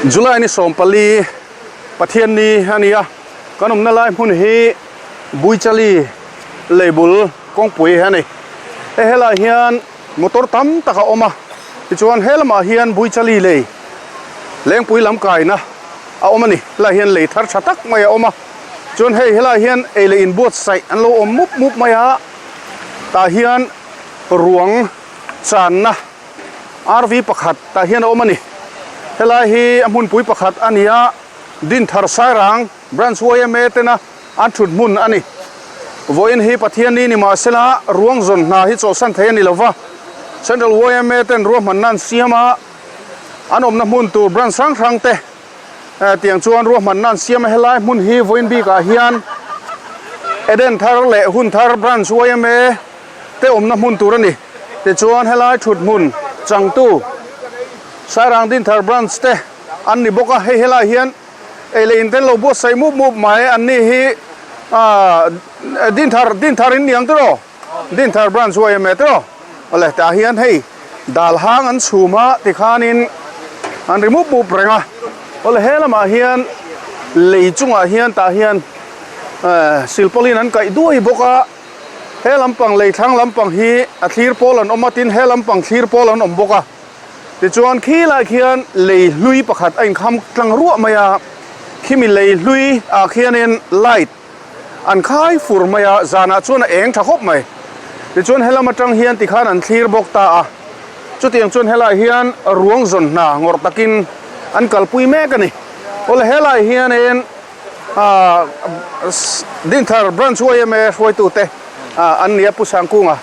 July ni 14 Pathianni a ni a, kan awmna lai hmun hi Buichali leibul kawngpui a ni. Hei helaiah hian motor tam tak a awm a, tichuan he lamah hian Buichali lei Lengpui lam kaina a awm a ni. Helaiah hian lei thar tha tak mai a awm a, chuan hei helaiah hian ei leh inbuatsaih an lo awm mup mup mai a, tah hian ruang channa RV pakhat tah hian a awm a ni. Helai hi a hmunpui pakhat a ni a, Dinthar Sairang Branch yma tena an thut hmun a ni. Vawiin hi Pathianni ni mahsela ruang zawn hna hi chawlhsan thei a ni lova, Central yma ten ruahmanna an siam a, an awmna hmun tur branch hrang hrang te tiang chuan ruahmanna an siam a. Helai hmun hi vawiin bikah hian Eden Thar leh Hun Thar Branch yma te awmna hmun tur a ni. Tichuan helai thut hmun changtu Sairang Dinthar Branch te an ni bawk a, hei helai hian ei leh in ten lo buatsaih mup mup mai an ni hi aaa Dinthar Dinthar in ni ang tiraw? Dinthar Branch yma tiraw? Awle tah hian hei dal hang an chhum a tikhanin an ri mup mup reng a, awle he lamah hian lei chungah hian tah hian eh silpawlin an kaih duai bawk a. He lampang lei thlang lampang hi a thlir pawl an awm a, tin he lampang thlir pawl an awm bawk a. Tichuan khi lai khian lei hlui pakhat a inkham tlang ruah mai a, khimi lei hlui ah khianin light an khai fur mai a, zanah chuan a eng tha khawp mai. Tichuan he lam atang hian tikhan an thlir bawk ta a, chutiang chuan helaiah hian ruang zawn hna ngawrh takin an kalpui mek a ni. Awle helaiah hianin. Dinthar Branch yma hruaitute an ni a, Pu Sangkunga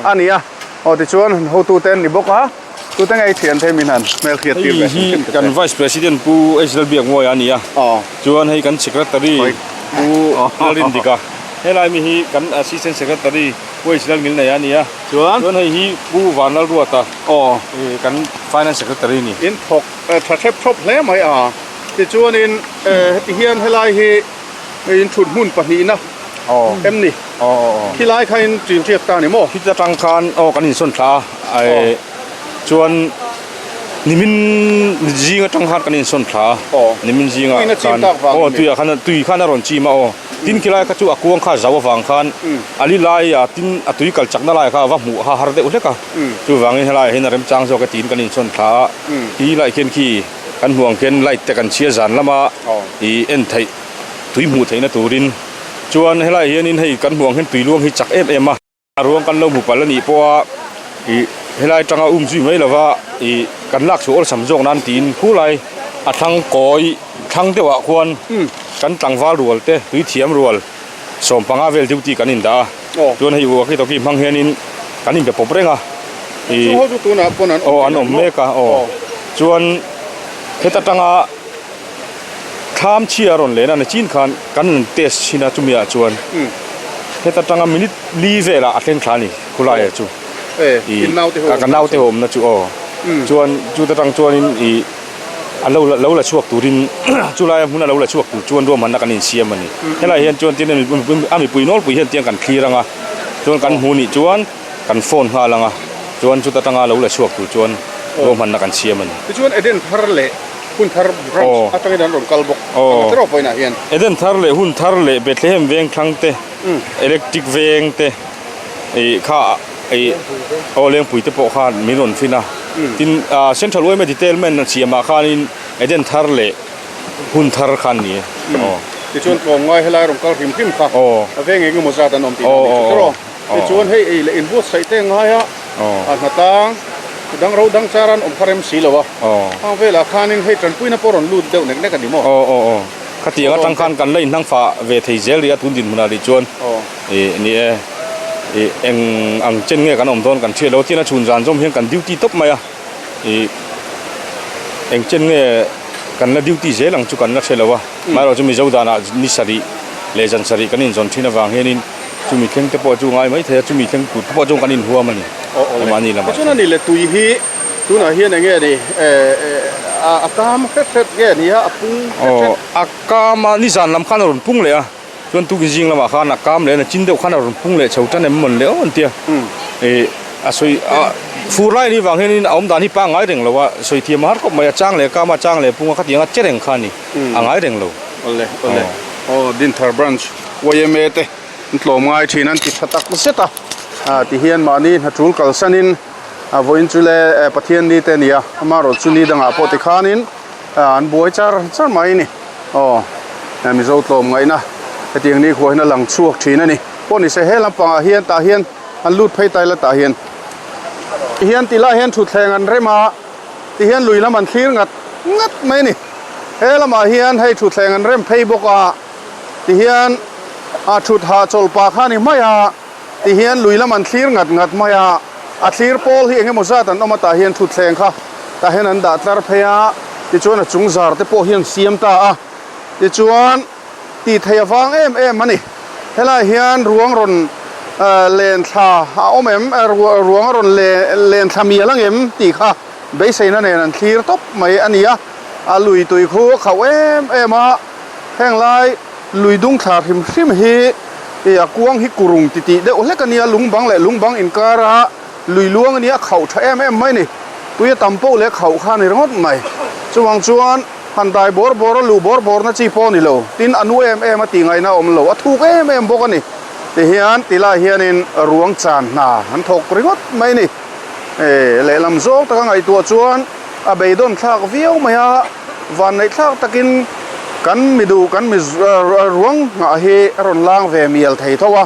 a ni a, aw tichuan hotute an ni bawk a, tute ngei thian thei min han hmelhriat tir ve hei hi kan Vice President Pu H Lalbiakmawia a ni a, chuan hei kan Secretary Pu Lalrindika, helai mi hi kan Assistant Secretary Pu H Lalngilneia a ni a, chuan hei hi Pu Vanlalruata kan Finance Secretary a ni. In thawk tha hrep thlawp hle mai a. Tichuanin heti hian helai hi in thut hmun pahnihna em ni? Khilai kha in ṭin ṭiak ta a ni maw? Khit atang khan aw kan insawn thla a, chuan nimin zing atang khan kan insawn thla a, nimin zingah khan aw tuiah khan tui khan a rawn chim a aw. Tin khilai kha chu a kuang kha zo avang khan a li lai a tin a tui kal chakna lai kha a va hmuh ha har deuh hlek a, chuvangin helaiah hian a remchang zawk e tiin kan insawn thla a, khi laiah khian khi. Kan hmuh ang khian light te kan chhia zan lama ih en theih tui hmuh theihna turin chuan helaiah hianin hei kan hmuh ang hian tui luang hi chak em em a, a ruang kan lo hmu palh a nih pawha ih helai atanga um zui mai lova ih kan lak chhuah awlsam zawk nan tiin khulai a thlang kawi thlang deuhah khuan kan tlangval rual te tui thiam rual 15 vel duty kan indah a chuan hei walkie talkie hmang hianin kan inbe pawp reng a ih aw an awm mek a aw chuan heta tanga thlam chhia a rawn len a ni chin khan kan rawn test chhin a chumi ah chuan heta tanga minute li velah a thleng thla a ni khulai ah chu ih ka naute ho awmna chu aw chuan chuta tang chuanin ih. A lo la lo la chhuak turin chulai a hmun a lo la chhuak tur chuan ruahmanna kan insiam a ni. Helai hian chuan tin a mipui nawlpui hian tiang kan thlir ang a, chuan kan hmu nih chuan kan phone nghal ang a, chuan chuta tanga lo la chhuak tur chuan ruahmanna kan siam a ni. Tichuan Eden thar leh hun thar branch atangin an rawn kal bawk ang a tiraw pawhin ah hian. Eden thar leh hun thar leh Bethlehem veng thlang te, electric veng te ih kha ih aw lengpui te pawh khan min rawn fin a tin ah central yma detailment a siamah khanin Eden thar leh hun thar kha an ni e aw. Tichuan tlawmngai helai rawn kal hrim hrim kha a veng eng emaw zat an awm tih a ni chu tiraw. Tichuan hei ei leh inbuatsaih te ngai a a hnatang dang ro dang char an awm kha rem si lo a hang velah khanin hei tanpuina pawh rawn lut deuh nek nek a ni maw. Aw aw aw khatiang atang khan kan la inhnang fah ve thei zel rih a tun dinhmunah rih chuan. Ih ni e, ih eng ang chen nge kan awm dawn kan hriat lo tin a chhun zan zawm hian kan duty tawp mai a, ih eng chen nge kan la duty zel ang chu kan la hre lo a, amaherawh chu Mizo danah ni sarih leh zan sarih kan inzawn thin avang hianin chumi thleng te pawh chu ngai mai thei a, chumi thleng tur te pawh chuan kan inhuam a ni mahni lamah chuan. Chuan a ni le tui hi tunah hian eng nge ni a kam hret hret nge ni a, a pung hret hret? Aw a kam a nizan lam khan a rawn pung leh a. Chuan tukin zing lamah khan a kam leh a chin deuh khan a rawn pung leh chho tan em mawn le aw an tia. Ih a sawi a. Fur lai ni vang hianin a awm dan hi pangngai reng lo a, sawi thiam a har khawp mai a, chang leh kam a, chang leh pung a, khatiang a che reng kha a ni, a ngai reng lo. Awle awle aw Dinthar Branch yma te an tlawm ngai thin an ti tha tak zet a, ti hian mahni hna tul kalsanin a vawiin chu le Pathian ni te a ni a, amaherawh chu ni dangah pawh tikhanin an buai char char mai a ni aw Mizo tlawm ngaihna hetiang ni khuah hian a lang chhuak thin a ni. Pawh ni se he lampangah hian tah hian an lut phei ta ila tah hian hian ti lai hian thutthleng an rem a ti hian lui lam an thlir ngat ngat mai a ni he lamah hian hei thutthleng an rem phei bawk a ti hian a thut hahchawlh pah kha a ni mai a ti hian lui lam an thlir ngat ngat mai a a thlir pawl hi eng emaw zat an awm a tah hian thutthleng kha tah hian an dah tlar phei a tichuan a chung zar te pawh hian siam ta a tichuan. tih theih avang em em a ni. Helaiah hian ruang rawn len thla a awm em, ruang a rawn len thla mial ang em tih kha beiseina nen an thlir tawp mai a ni a. A lui tui khu a khauh em em a, heng lai lui dung thla hrim hrim hi a kuang hi kurung titih deuh hlek a nia, lungbang leh lungbang inkara lui luang a nia, a khauh tha em em mai a ni. Tui a tam poh leh khauh kha a ni ringawt mai. Chuvang chuan. Han dai bawr bawr a luh bawr bawr na chi pawh a ni lo, tin a nu em em a tih ngaihna a awm lo, a thuk em em bawk a ni. Tihian ti lai hianin ruang chan hna an thawk ringawt mai a ni. E, lehlam zawng taka ngaihtuah chuan a beidawn thlak viau mai a, vanneih thlak takin kan mi duh kan mi ruang nghah hi a rawn lang ve mial thei tho a.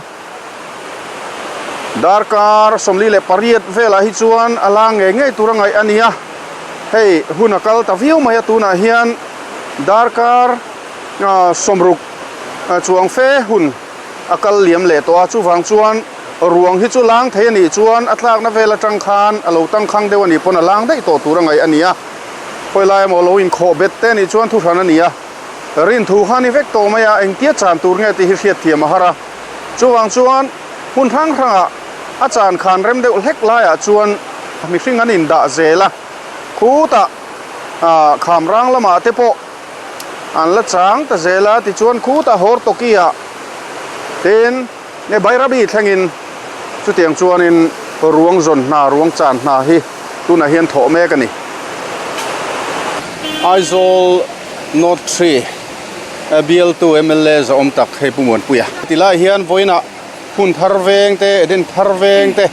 Darkar 48 velah hi chuan a lang ngei ngei tur a ngaih a ni a, hei hun a kal ta viau mai a tunah hian darkar 60 chuang fe hun a kal liam leh tawh a, chuvang chuan ruang hi chu lang thei a nih chuan a tlakna vel atang khan a lo tangkhang deuh a nih pawn a lang daih tawh tur a ngaih a ni a, khawi lai emaw lo inkhawh bet te a nih chuan thuhran a ni a, rinthu kha a ni vek tawh mai a, engtia chan tur nge tih hi hriatthiam a har a. Chuvang chuan hmun hrang hrangah a chan khan rem deuh hlek laiah chuan mihring an indah zel a, khutah kham rang lamah te pawh an la chang ta zel a, tichuan khutah Hortoki-ah tin nge Bairabi thlengin chutiang chuanin ruang zawn hna, ruang chan hna hi tunah hian thawh mek a ni. Aizawl North Tree. Bialtu mla zawm tak hei Pu Muanpuia. Tilai hian vawiinah hun thar veng te, Eden thar veng te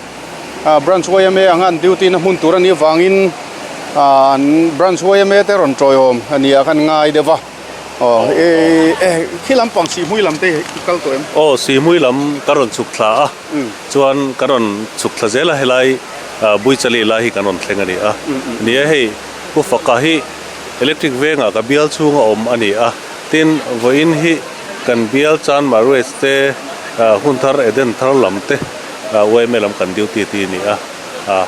Branch yma anga an duty na hmun tur a nih avangin an Branch yma te rawn tawiawm a nia khan ngai deuh va. Aw khi lampang Sihhmui lam te i kal tawh em? Aw Sihhmui lam ka rawn chhuk thla a, chuan ka rawn chhuk thla zel a helai Buichali lai hi kan rawn thleng a ni a. Ni e hei Pu Faka hi Electric vengah ka bial chhung a awm a ni a, tin vawiin hi kan bial Chan Marriage te hun thar Eden thar lam te yma lam kan duty tih a ni a,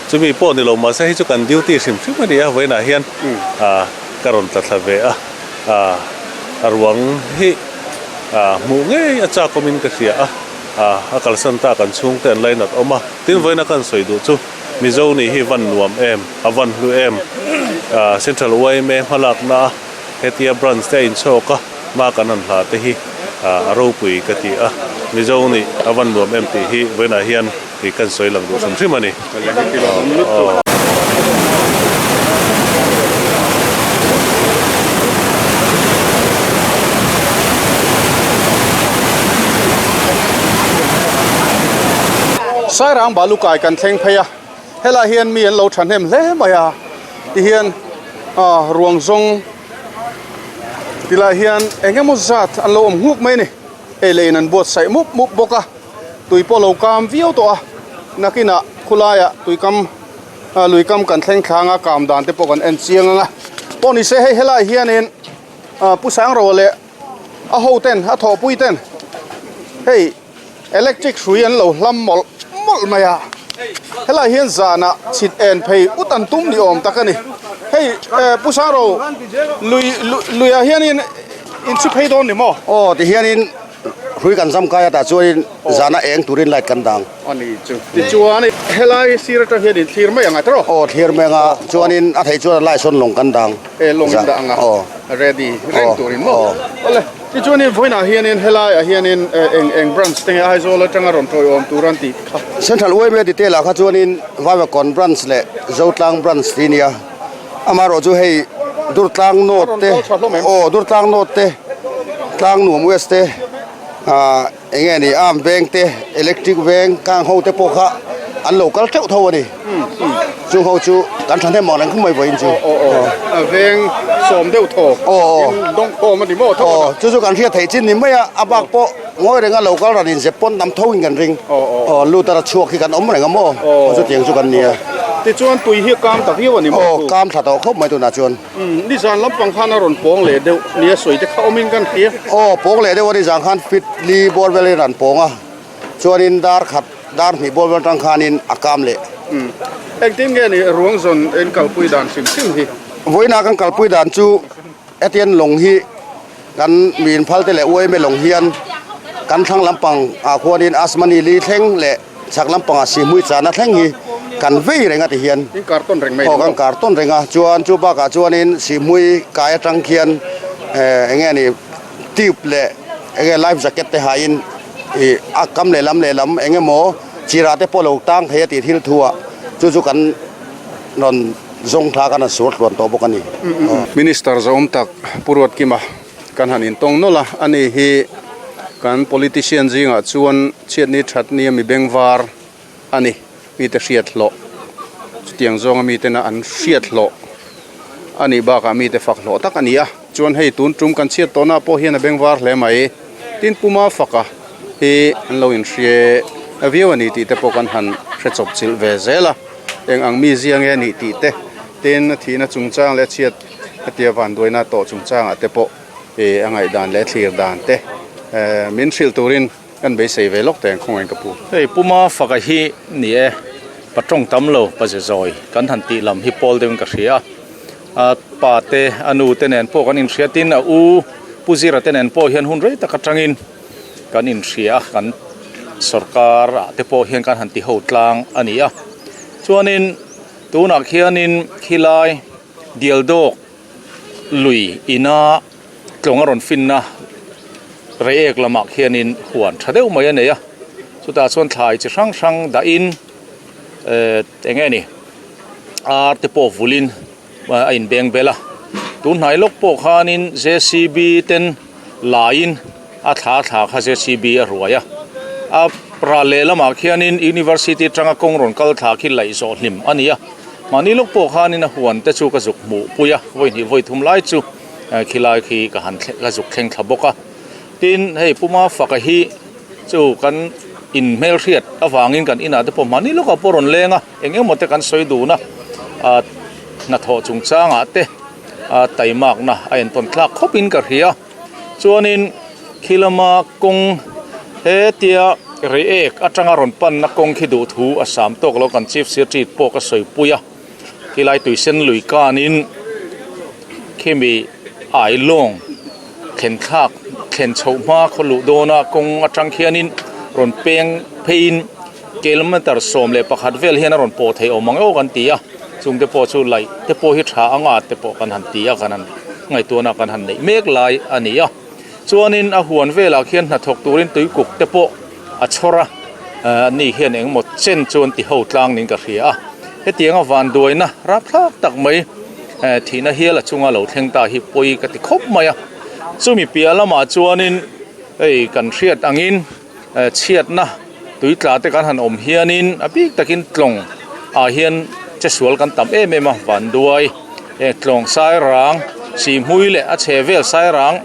chumi pawh ni lo mahse hei chu kan duty hrim hrim a ni a vawiinah hian ka rawn tla thla ve a, a ruang hi hmuh ngei a chak awmin ka hria a, a kalsan ta kan chhungte an lainat awm a, tin vawiina kan sawi duh chu. Mizo nih hi van nuam em, a van hlu em. Central yma hmalakna a hetia branch te a inchhawk a, hma kan han hla te hi a ropui ka ti a. Mizo nih a van nuam em tih hi vawiinah hian kan sawi lang duh hrim hrim a ni. Sairang Balukai kan thleng phei a, helaiah hian mi an lo thahnem hle mai a, tihian ah ruang zawng tilaiah hian eng emaw zat an lo awm nghuk mai a ni, hei leiin an buatsaih mup mup bawk a, tui pawh a lo kam viau tawh a, nakinah khulaiah tuikam ah lui kam kan thleng thlang a, kam dan te pawh kan en chiang ang a, pawh ni se hei helaiah hianin ah Pu Sangroa leh a ho ten a thawhpui ten hei. Electric hrui an lo hlam mawlh mawlh mai a, helaiah hian zanah chhit en phei ut an tum ni awm tak a ni. Hei Pu Sangro lui luiah hianin in chhi phei dawn ni maw? Aw tihianin Hrui kan zam kai a tah chuanin zana eng turin light kan dang. A ni chu. Tichuan helai sir atang hian in thlir mai ang a tawh. Aw thlir mai ang a, chuanin a theih chuan a light sawn lawng kan dang. E lawng in dah ang a, ready reng turin maw. Awle, tichuanin vawiinah hianin helaiah hianin eng eng branch te nge Aizawl atanga rawn tawiawm tur an tih kha. Central yma detail ah kha chuanin Vaivakawn branch leh Zotlang branch tih a nia. Amaherawh chu hei Durtlang North te aw Durtlang North te Tlangnuam West te ah eng nge ni Arm veng te Electric veng kang ho te pawh kha an lo kal teuh tho a ni chung ho chu kan thahnem ang reng khawp mai vawiin chu a veng sawm deuh thaw in dawng khawm a ni maw tho aw chu chu kan hriat theih chin ni mai a a bak pawh Ngawi renga lo kal ran inzep pawn tam tho in kan ring. Aw lut ara chhuak hi kan awm reng a maw? Aw chutiang chu kan nia. Tichuan tui hi a kam ta viau a ni maw? Aw kam tha tawh khawp mai tunah chuan. Umm nizan lampang khan a rawn pawng leh deuh nia sawi te kha awmin kan hria. Aw pawng leh deuh a nizan khan fit li bawr vel in rawn pawng a, chuanin dar khat dar hnih bawr vel atang khanin a kam leh. Umm engtin nge ni ruang zawn in kalpui dan hrim hrim hi? Vawiinah kan kalpui dan chu hetiang lawng hi. Kan mi inphal te leh uaime lawng hian kan thlang lampang ah khuanin Asmani li thleng leh chhak lampang ah Sihmui chahna thleng hi kan vei reng a ti hian aw kan kar tawn reng a chuan chu bakah chuanin Sihmui kai atang khian eh eng nge ni tube leh eng nge life jacket te hain ih a kam lehlam lehlam eng emaw chirah te pawh lo tang thei a tih thil thu ah chu chu kan rawn Zawng thla kan han suar tluan tawh bawk a ni. Minister zawm tak Pu Ruatkima kan han intawng nawlh a, ani hi kan politician zingah chuan chhiatni thatni a mi bengvar a ni, mite hriat hlawh chutiang zawnga mitena an hriat hlawh a nih bakah mite fak hlawh tak a ni a, chuan hei tun tum kan chhiat tawhnaah pawh hian a bengvar hle mai, tin Puma faka hi an lo inhre viau a ni tih te pawh kan han hre chawp chilh ve zel a. Eng ang mi zia nge nih tih te, tin a thihna chungchang leh a chhiat hetia vanduaina tawh chungchangah te pawh ih a ngaihdan leh a thlir dan te min hrilh turin kan beisei ve lawk teng khawngaih ka pu. Hei Puma faka hi ni e, pa tawng tam lo, pa ze zawi kan han tih lam hi pawl deuhin ka hria a, a pa te a nu te nen pawh kan inhria tin a u Pu Zira te nen pawh hian hun rei tak atangin kan inhria a, kan sorkar ah te pawh hian kan han ti ho tlang a ni a. Chuanin tunah khianin khilai Dialdawk lui ina tlawng a rawn finna Reiek lamah khianin huan tha deuh mai a nei a, chutah chuan thlai chi hrang hrang dahin eh eng nge ni ar te pawh vulin a inbeng bel a, tun hnai lawk pawh khanin JCB ten laiin a thla thla kha JCB a ruai a, a ral lehlamah khianin University atanga kawng rawn kal thla khi laih zawh hlim a ni a, mahni lawk pawh khanin a huan te chu ka zuk hmuh pui a, vawi hnih vawi thum lai chu khilai khi ka han ka zuk thleng thla bawk a, tin hei Puma faka hi chu kan inhmelhriat avangin kan inah te pawh mahni lawkah pawh rawn leng a. Eng emaw te kan sawi dun a, ah hnathawh chungchangah te ah taimakna a entawn thlak khawpin ka hria. Chuanin khi lama kawng hetia Reiek atanga rawn panna kawng khi duh thu a sam tawk lo kan Chief Secretary pawh ka sawipui a, khilai tuisen lui kanin khimi Ailawng thlen thlak thlen chhoh hma khaw luh dawna kawng atang khianin rawn peng pheiin kilometer 11 vel hian a rawn pawh theih awm ang emaw kan ti a, chung te pawh chu laih te pawh hi tha anga te pawh kan han ti a, kan han ngaihtuahna kan han neih mek lai a ni a. Chuanin a huan velah khian hnathawk turin tuikuk te pawh a chhawr a, ani hian engemaw chen chu an ti ho tlang niin ka hria a. Hetianga vanduaina rapthlak tak mai thihna hial a chunga lo thleng ta hi pawi ka ti khawp mai a. Chumi piah lamah chuanin hei kan hriat angin chhiatna tui tla te kan han awm hianin a bik takin tlawng ah hian che sual kan tam em em a vanduai tlawng sairang sihhmui leh a chhe vel sairang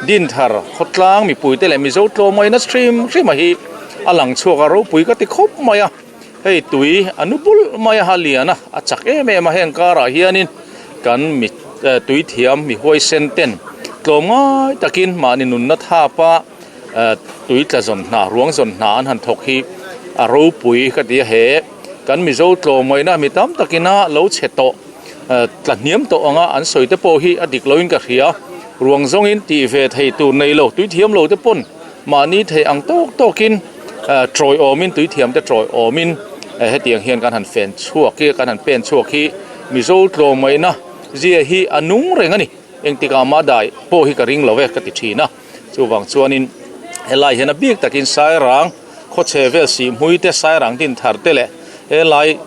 dinthar khawtlang mipui te leh mizo tlawmngaihna hrim hrim a hi a lang chhuak a ropui ka ti khawp mai a hei tui a nu bul mai a lian a a chak em em a heng karah hianin kan mi tui thiam mi huaisen ten tlawmngai takin mahni nunna thap a. Tui tla zawn hna, ruang zawn hna an han thawk hi a ropui ka ti a, he kan Mizo tlawmngaihna mi tam takina lo chhe tawh, tla hniam tawh anga an sawi te pawh hi a dik loin ka hria. Ruang zawngin tih ve thei tur nei lo, tui thiam lo te pawn Mahni theih ang tawk tawkin tawiawmin tuithiamte tawiawmin hetiang hian kan han fen chhuak hi kan han pen chhuak hi Mizo tlawmngaihna zia hi a nung reng a ni. Engtikah mah dai pawh hi ka ring lo e ka ti thin a. Chuvang chuanin helai hian a bik takin Sairang khawchhe vel sihhmui te Sairang dinthar te leh helai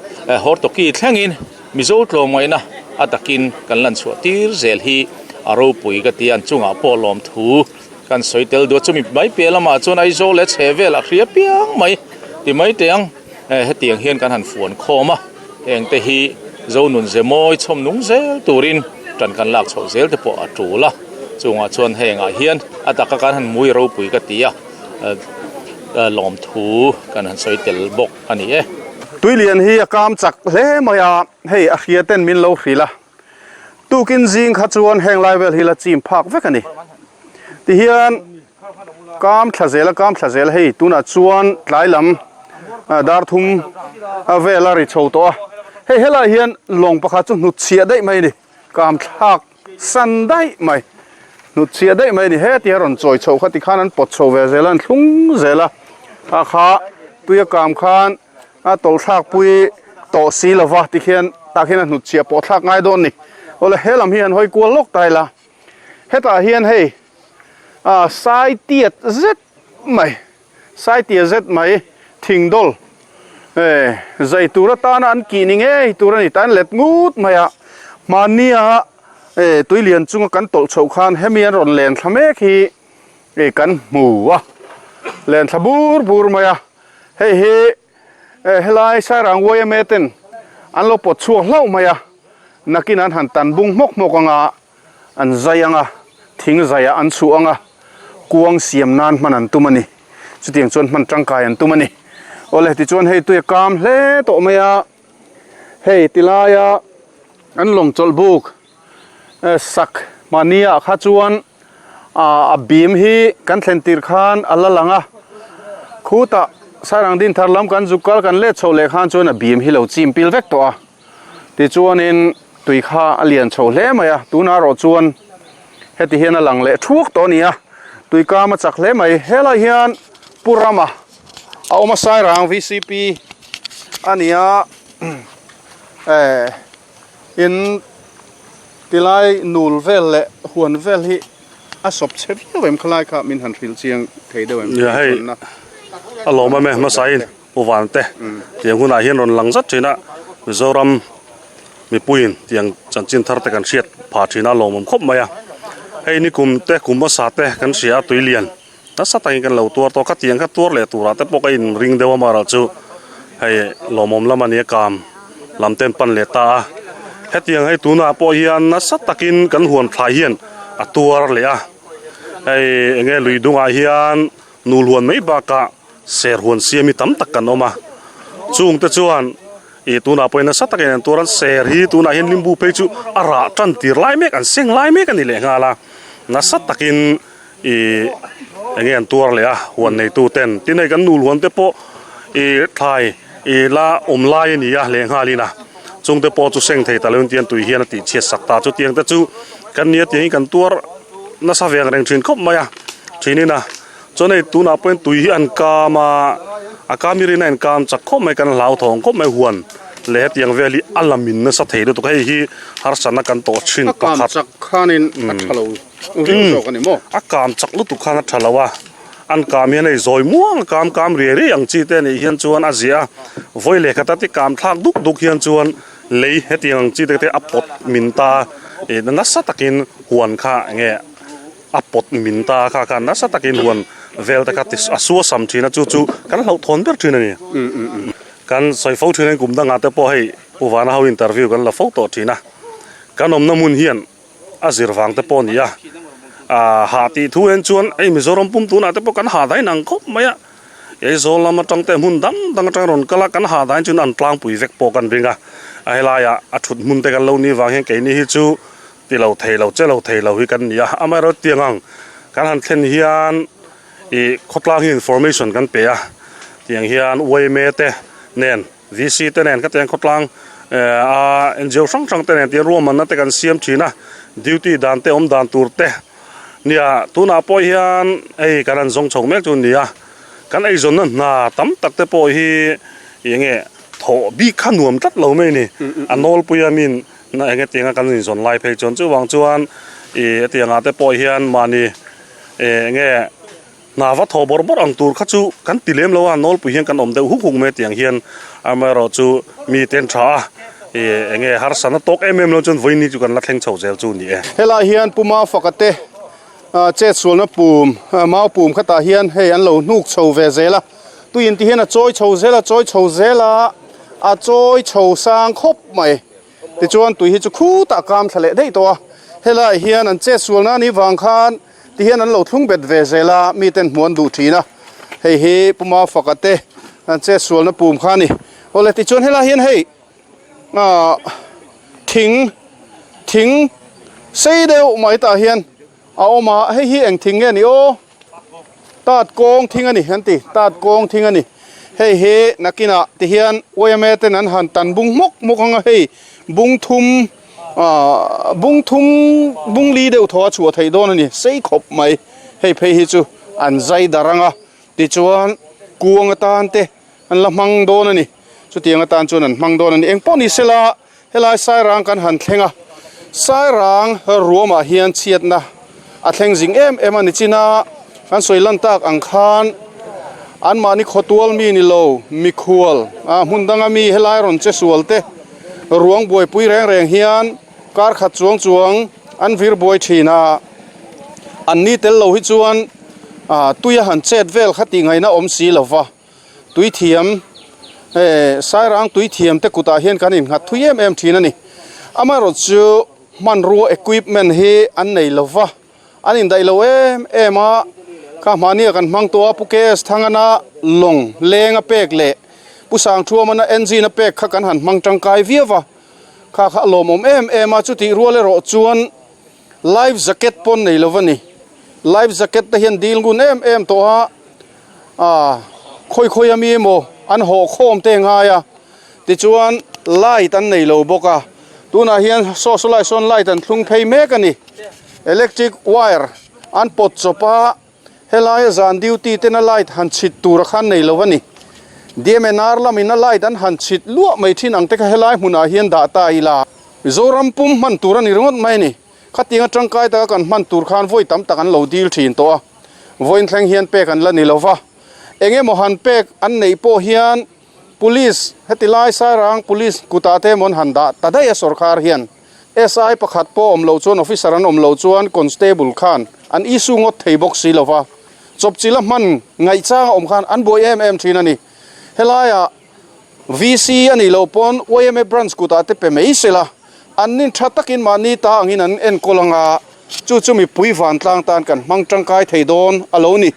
Hortoki thlengin Mizo tlawmngaihna a takin kan lan chhuah tir zel hi a ropui ka ti a, an chungah pawh lawmthu kan sawi tel duh a, chumi mai piah lamah chuan Aizawl leh chhe vel a hria piang mai ti mai teh ang, hetiang hian kan han fuan khawm a, heng te hi Zonun ze mawi chhawm nung zel turin tan kan lak chhoh zel te pawh a tul a, chungah chuan hengah hian a taka kan han mui ropui ka ti a, lawmthu kan han sawi tel bawk a ni e. Tuilian hi a kam chak hle mai a, hei a hria ten min lo hrilh a, tukin zing kha chuan heng lai vel hi la chim phak vek a ni. Tihian kam thla zel a kam thla zel a, hei tunah chuan tlai lam dar thum vel a ri chho tawh a, hei helaiah hian lawng pakhat chu hnutchhiah daih mai a ni. Kam thlak san daih mai, hnut chhiah daih mai a ni. Heti a rawn chawi chhoh kha tikhan an pawt chho ve zel a, an thlung zel a. A kha tui a kam khan a tawlh thlak pui tawh si lo va tikhian tah khian a hnut chhiah pawh thlak ngai dawn a ni. Awle he lam hi han hawi kual lawk ta ila, hetah hian hei ah sai tiat zet mai. Saitia zet mai thingdawl eh zai tur atana an kih ni ngei tur a ni ta an let ngut mai a, hmannia eh tuilian chunga kan tawlh chhoh khan hemi an rawn len thla mek hi eh kan hmu a, len thla bur bur mai a, hei hi eh helai Sairang yma ten an lo pawt chhuak hlauh mai a, nakin an han tan bung hmawk hmawk anga. An zai ang a, thing zaiah an chhuh ang a, kuang siam nan hman an tum a ni. Chutiang chuan hman tangkai an tum a ni. Awle, tichuan hei tui a kam hle tawh mai a, hei tilaia an lawng chawlh buk sak mahniah kha chuan a bim hi kan thlen tir khan a la lang a, khutah Sairang Dinthar lam kan zuk kal kan let chhoh leh khan chuan a bim hi lo chim pil vek tawh a. Tichuanin tui kha a lian chho hle mai a, tunah erawh chuan heti hian a lang leh thuak tawh a ni a, tui kam a chak hle mai. Helai hian Pu Rama a awm a, Sairang vcp a ni a, eh in tilai nul vel leh huan vel hi a sawp chhe viau em khalai kha min han hrilh chiang thei deuh em? Nia hei a lawm em e hmasain. Pu Vante, tiang hunah hian rawn lang zat thin a, Mizoram mipuiin tiang chanchin thar te kan hriat phah thin a, lawmawm khawp mai a. Hei nikum te, kum hmasa te kan hria a, tui lian nasa takin kan lo tuar tawh a, khatiang kha tuar leh turah te pawh ka inring deuh a, amaherawh chu hei lawmawm lam a nia kam lam ten pan leh ta a. Hetiang hei tunah pawh hian nasa takin kan huan thlai hian a tuar leh a, hei enge lui dungah hian nul huan mai bakah Ser huan siam hi tam tak kan awm a, chung te chuan ih tunah pawhin nasa takin an tuar a, ser hi tunah hian limbu phei chu a rah tan tir lai mek an seng lai mek a ni leh nghal a, nasa takin ih eng nge an tuar leh a huan neitu ten, tin hei kan nul huan te pawh ih thlai ih la awm lai a ni a leh nghalin a, chung te pawh chu seng thei ta lo in tiang tui hian a tih chhiat sak ta, chutiang te chu kan nia tiang hi kan tuar nasa ve ang reng thin khawp mai a, thinin a. Chuan hei tunah pawhin tui hi an kam a, a kam hi rin a inkam chak khawp mai, kan hlauthawng khawp mai huan leh hetiang vel hi a la min nasa thei lutuk hei hi harsatna kan tawh thin pakhat. A kam chak khanin a tha lo viau zawk a ni maw? A kam chak lutuk khan a tha lo a, an kam hian hei zawi muang a kam kam riai riai ang chi te nih hian chuan a ziah a, vawi leh khat a ti kam thlak duk duk hian chuan lei hetiang ang chi te te a pawt min ta ih nasa takin huan kha enge. A pawt min ta kha khan nasa takin huan vel te kha ti a su a sam thin a chu chu kan hlauhthawn ber thin a ni. Kan sawi fo thin a kum dangah te pawh hei Pu Vana ho interview kan la fo tawh thin a, kan awmna hmun hian a zir vang te pawh a ni a, ah hah tih thu en chuan hei Mizoram pum tunah te pawh kan hah dain ang khawp mai a, Aizawl lam atang te hmun dang dang atang rawn kal a, kan hah dain chuan an tlangpui vek pawh kan ring a, a helaiah a thut hmun te kan lo nih vang hian keini hi chu Ti lo thei lo, che lo thei lo hi kan ni a, amaherawhchu tiang ang kan han thlen hian ih khawtlang hi information kan pe a, tiang hian yma te nen VC te nen khatiang khawtlang eh a NGO hrang hrang te nen tiang ruahmanna te kan siam thin a, duty dan te awm dan tur te. Nia, tunah pawh hian hei kan han zawng chho mek chu a ni a, kan eizawnna hna tam tak te pawh hi eng nge thawh bik kha nuam tlat lo mai a ni. A nawlpuia min eng nge tianga kan inzawn lai phei chuan chuvang chuan ih hetiangah te pawh hian mahni eng nge Hna va thaw bawrh bawrh ang tur kha chu kan ti lem lo a, nawlpui hian kan awm deuh huk huk mai tiang hian amaherawh chu mi te an tha a, ih eng nge harsatna tawk em em lo chuan vawiin chu kan la thleng chho zel chu ni e. Helai hian Puma faka te chet sualna pum mau pum khatah hian hei an lo hnuk chho ve zel a, tuiin ti hian a chawi chho zel a chawi chho zel a, a chawi chho sang khawp mai. Tichuan tui hi chu khutah kam thla leh daih tawh a, helaiah hian an chet sualna a nih vang khan ti hian an lo thlung bet ve zel a, miten hmuh an duh thin a, hei hi Pu Mafaka te an chet sualna pum kha a ni. Awle tichuan helaiah hian hei ah thing thing sei deuh mai tah hian a awm a, hei hi eng thing nge ni aw? Tat kawng thing a ni an ti, tat kawng thing a ni. Hei hi nakinah ti hian yma ten an han tan bung hmawk hmawk ang a, hei bung thum ah bung thum bung li deuh thaw a chhuah theih dawn a ni, sei khawp mai. Hei phei hi chu an zai dar ang a, tichuan kuang atan te an la hmang dawn a ni, chutiang atan chuan an hmang dawn a ni. Engpawh ni sela Helai Sairang kan han thleng a, Sairang ruamah hian chhiatna a thleng zing em em a ni chin a, kan sawi lan tak ang khan anmahni khawtual mi ni lo, mikhual ah hmun danga mi helai rawn che sual te ruang buaipui reng reng hian kar khat chuang chuang an vir buai thin a, an ni tel lo hi chuan ah tui a han chet vel kha tih ngaihna awm si lo va. Tuithiam eh Sairang tuithiam te kutah hian kan innghat thui em em thin a ni. Amaherawh chu hmanrua equipment hi an nei lo va, an indaih lo em em a, kha hmahnia kan hmang tawh a, Pu KS Thangana lawng leng a pek leh Pu Sangthuamana engine a pek kha kan han hmang tangkai viau va, kha kha a lawmawm em em a, chutih rual erawh chuan life jacket pawn nei lo va ni. Life jacket te hian dil ngun em em tawh a. Ah, khawi khawi ami emaw an hawh khawm te ngai a, tichuan light an nei lo bawk a, tunah hian saw saw lai sawn light an thlung phei mek a ni, electric wire an pawt chawp a, helaia zan duty tena light han chhit tur a khan nei lo a ni, DMNR lamin a light an han chhit luah mai thin ang te kha helai hmunah hian dah ta ila, Mizoram pum hman tur a ni ringawt mai a ni, khatianga tangkai taka kan hman tur khan vawi tam tak an lo dil thin tawh a. Vawiin thleng hian pek an la ni lo va, eng emaw han pek an neih pawh hian Police heti lai Sairang Police kutah te emaw an han dah ta daih a sawrkar hian. SI pakhat pawh awm loh chuan officer an awm loh chuan constable khan an issue ngawt thei bawk si lo va, chawpchilh a hman ngaihchang a awm khan an buai em em thin a ni. Helaiah VC a nih loh pawn yma branch kutah te pe mai sela, an nin tha takin mahni ta angin an enkawl anga chu chu mipui vantlang tan kan hmang tangkai thei dawn a lo ni.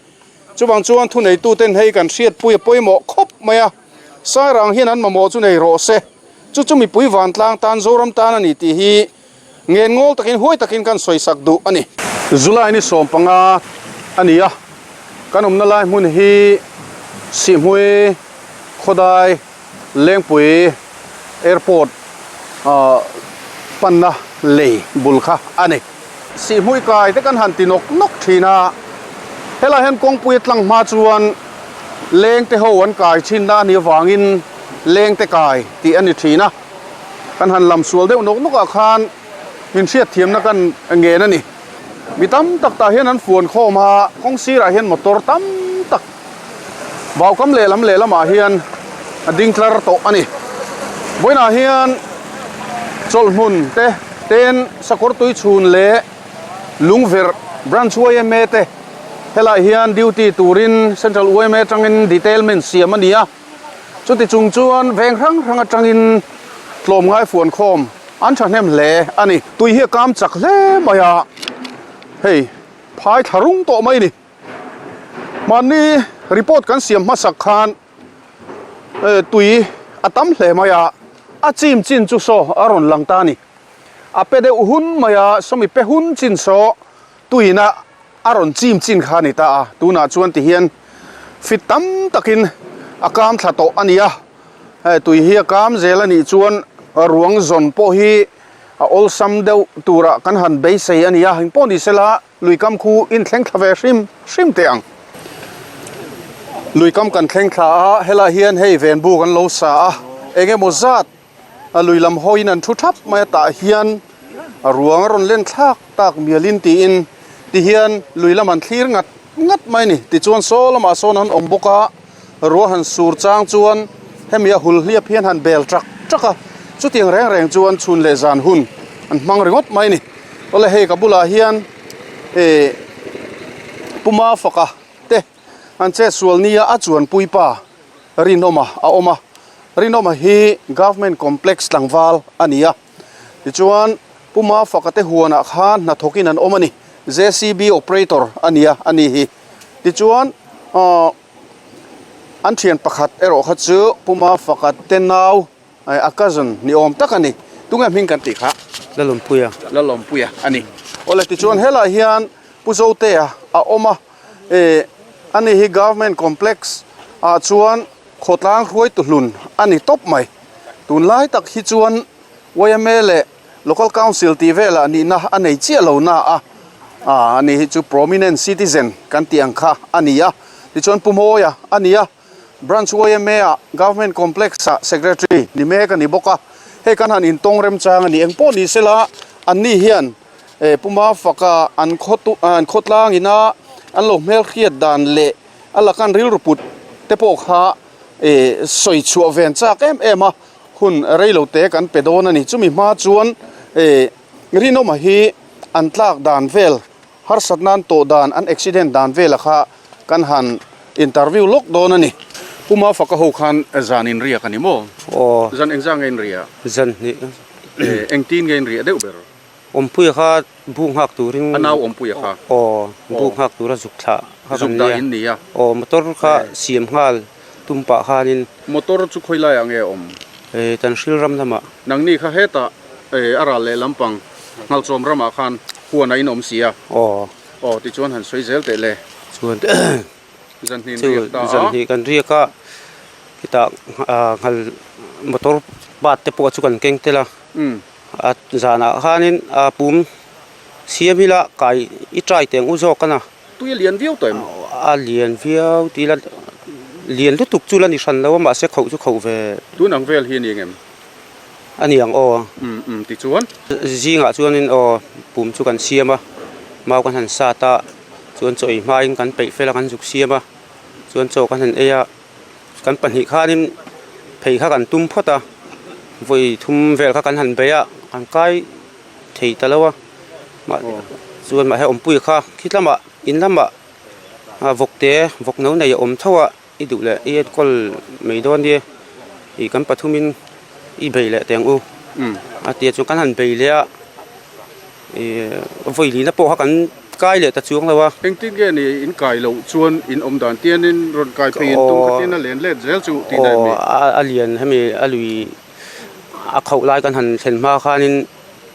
Chuvang chuan thuneituten hei kan hriatpui a pawimawh khawp mai a, Sairang hian an mamawh chu nei rawh se, chu chu mipui vantlang tan Zoram tan a ni tih hi ngen ngawl takin huai takin kan sawisak duh a ni. July ni 15 a ni a, kan awmna lai hmun hi Sihhmui Khawdai Lengpui Airport panna lei bul kha a ni. Sihhmui kai te kan han ti nawk nawk thin a, helai hian kawngpui a tlang hma chuan lengte ho an kai thinna a nih avangin lengte kai tih a ni thin a. Kan han lam sual deuh nawk nawk ah khan min hriat thiamna kan ngen a ni. Mi tam tak tah hian an fuan khawm a, kawng sirah hian motor tam tak vaukam lehlam lehlamah hian a ding tlar tawh a ni. Vawiinah hian chawlhhmun te ten sakawr tui chhun leh lungverh branch yma te helaiah hian duty turin central yma atangin detailment siam a ni a. Chuti chung chuan veng hrang hrang atangin tlawmngai fuan khawm an thahnem hle a ni. Tui hi a kam chak hle mai a, hei phai thla rung tawh mai a ni. Mahni report kan siam hmasak khan tui a tam hle mai a, a chim chin chu saw a rawn lang ta a ni. A pe deuh hun mai a, sawmi pe hun chin saw tuiin a A rawn chim chin kha a ni ta a, tunah chuan ti hian fit tam takin a kam thla tawh a ni a, hei tui hi a kam zel a nih chuan ruang zawn pawh hi A awlsam deuh turah kan han beisei a ni a, engpawh ni sela lui kam khu in thleng thla ve hrim hrim teh ang. Lui kam kan thleng thla a, helaiah hian hei venbuk an lo sa a, eng emaw zat a lui lam hawiin an thu thap mai a, tah hian a ruang a rawn len thlak tak mialin tiin tihian lui lam an thlir ngat ngat mai a ni. Tichuan saw lamah sawn an awm bawk a. Ruah han sur chang chuan hemi a hul hliap hian han bel trak trak a, chutiang reng reng chuan chhun leh zan hun an hmang ringawt mai a ni. Awle hei ka bulah hian eh Puma faka te an chet sual nia a chuanpui pa Rinawma a awm a, Rinawma hi Government Complex tlangval a ni a, tichuan Puma faka te huanah khan hnathawkin an awm a ni, JCB operator a ni a a ni hi. Tichuan aw an thian pakhat erawh kha chu Puma fakat te nau a cousin ni awm tak a ni. Tunge hming kan tih kha? Lalawmpuia. Lalawmpuia a ni. Awle tichuan helaiah hian Pu Zotea a awm a, eh ani hi Government Complex ah chuan khawtlang hruaitu hlun a ni tawp mai. Tunlai tak hi chuan yma leh Local Council tih velah nihna a nei chiah lo na a, ah ani hi chu prominent citizen kan tih ang kha a ni a. Tichuan Pu Mawia a ni a, Branch yma ah Government Complex ah Secretary ni mek a ni bawk a. Hei kan han intawng remchang a ni. Eng pawh ni sela an ni hian eh Pu Mafaka an khawtu an khawtlang ina an lo hmelhriat dan leh a lakan rilru put te pawh kha eh sawi chhuah ven chak em em a. Hun rei lo te kan pe dawn a ni. Chumi hma chuan eh Rinawma hi an tlak dan vel, harsat nan tawh dan, an accident dan vela kha kan han interview lawk dawn a ni. Pu Mafaka ho khan zan in riak a ni maw? Aw. Zan engzah nge in riah? Zan hnih. Eh engtin nge in riah deuh ber? Awmpuia kha bu nghak turin. A nau awmpuia kha? Aw, bu nghak tura zuk thlah kha kan nia. Zuk dah in nia? Aw, motor kha siam nghal tum pah khanin. Motor chu khawi laiah nge a awm? Eh, Tanhril ram lamah. Nangni kha hetah eh a ral leh lampang Nghalchawm ramah khan huan a inawm si a? Aw. Aw, tichuan han sawi zel teh le. Chuan Zanhnih in riak ta a. Zanhnih kan riak a, khitah nghal motor part te pawh chu kan keng tel a. A zanah khanin a pum siam ila kai i try teh ang u zawk a na. Tui a lian viau tawh em? A lian viau tih ila lian lutuk chu la ni hran lo a mahse khoh chu khoh ve. Tun ang vel hi a ni ang em? A ni ang aw. Umm umm tichuan? Zingah chuanin aw pum chu kan siam a, mau kan han sat a, chuan chaw ei hmain kan peih fel a kan zuk siam a, chuan chaw kan han ei a. Kan pahnih khanin phei kha kan tum phawt a, vawi thum vel kha kan han bei a, kan kai thei ta lo a, mah chuan mahse awmpuia kha khi lamah in lamah vawk te vawk no nei a awm tho a, i duh leh i enkawl mai dawn nia ih kan pathumin i bei leh teh ang u a tia chuan kan han bei leh a. Ih vawi lihna pawh kha kan kai leh ta chuang lo a. Engtin nge ni in kai loh chuan in awm dan tianin rawn kai phei in tum khatin a len let zel chu tih daih mi? Aw a lian hemi a lui a khauh lai kan han thlen hma khanin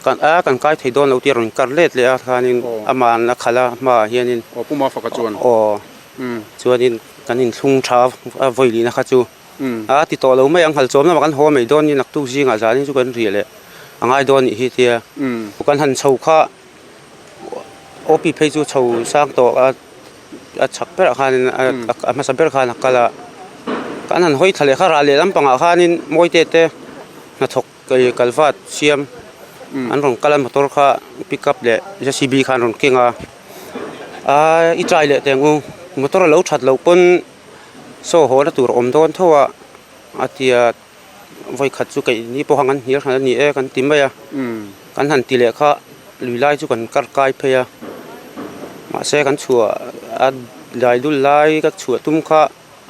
kan a kan kai thei dawn lo tia rawn kar let leh a khanin aman a khalh a hmaah hianin. Aw Pu Mafaka chuan. Aw chuanin kan inthlung tha a vawi lihna kha chu. A ti tawh lo mai ang, halchawm lamah kan haw mai dawn ni, naktuk zingah zanin chu kan riah leh a ngai dawn nih hi tia kan han chho kha OP phei chu chho sang tawh a a chhak berah khanin a hmasa ber khan a kal a, kan han hawi thla leh kha rah leh lampangah khanin Mawite te hnathawk kalvat siam an rawn kal a motor kha pick up leh JCB kha an rawn keng a, aa i try leh teh ang u motor a lo that loh pawn. Saw haw na tur a awm dawn tho a, a tia vawi khat chu keih ni pawh kha kan hnial hran a ni e kan ti mai a, kan han ti leh kha lui lai chu kan kar kai phei a, mahse kan chhuah a dai dul lai ka chhuah tum kha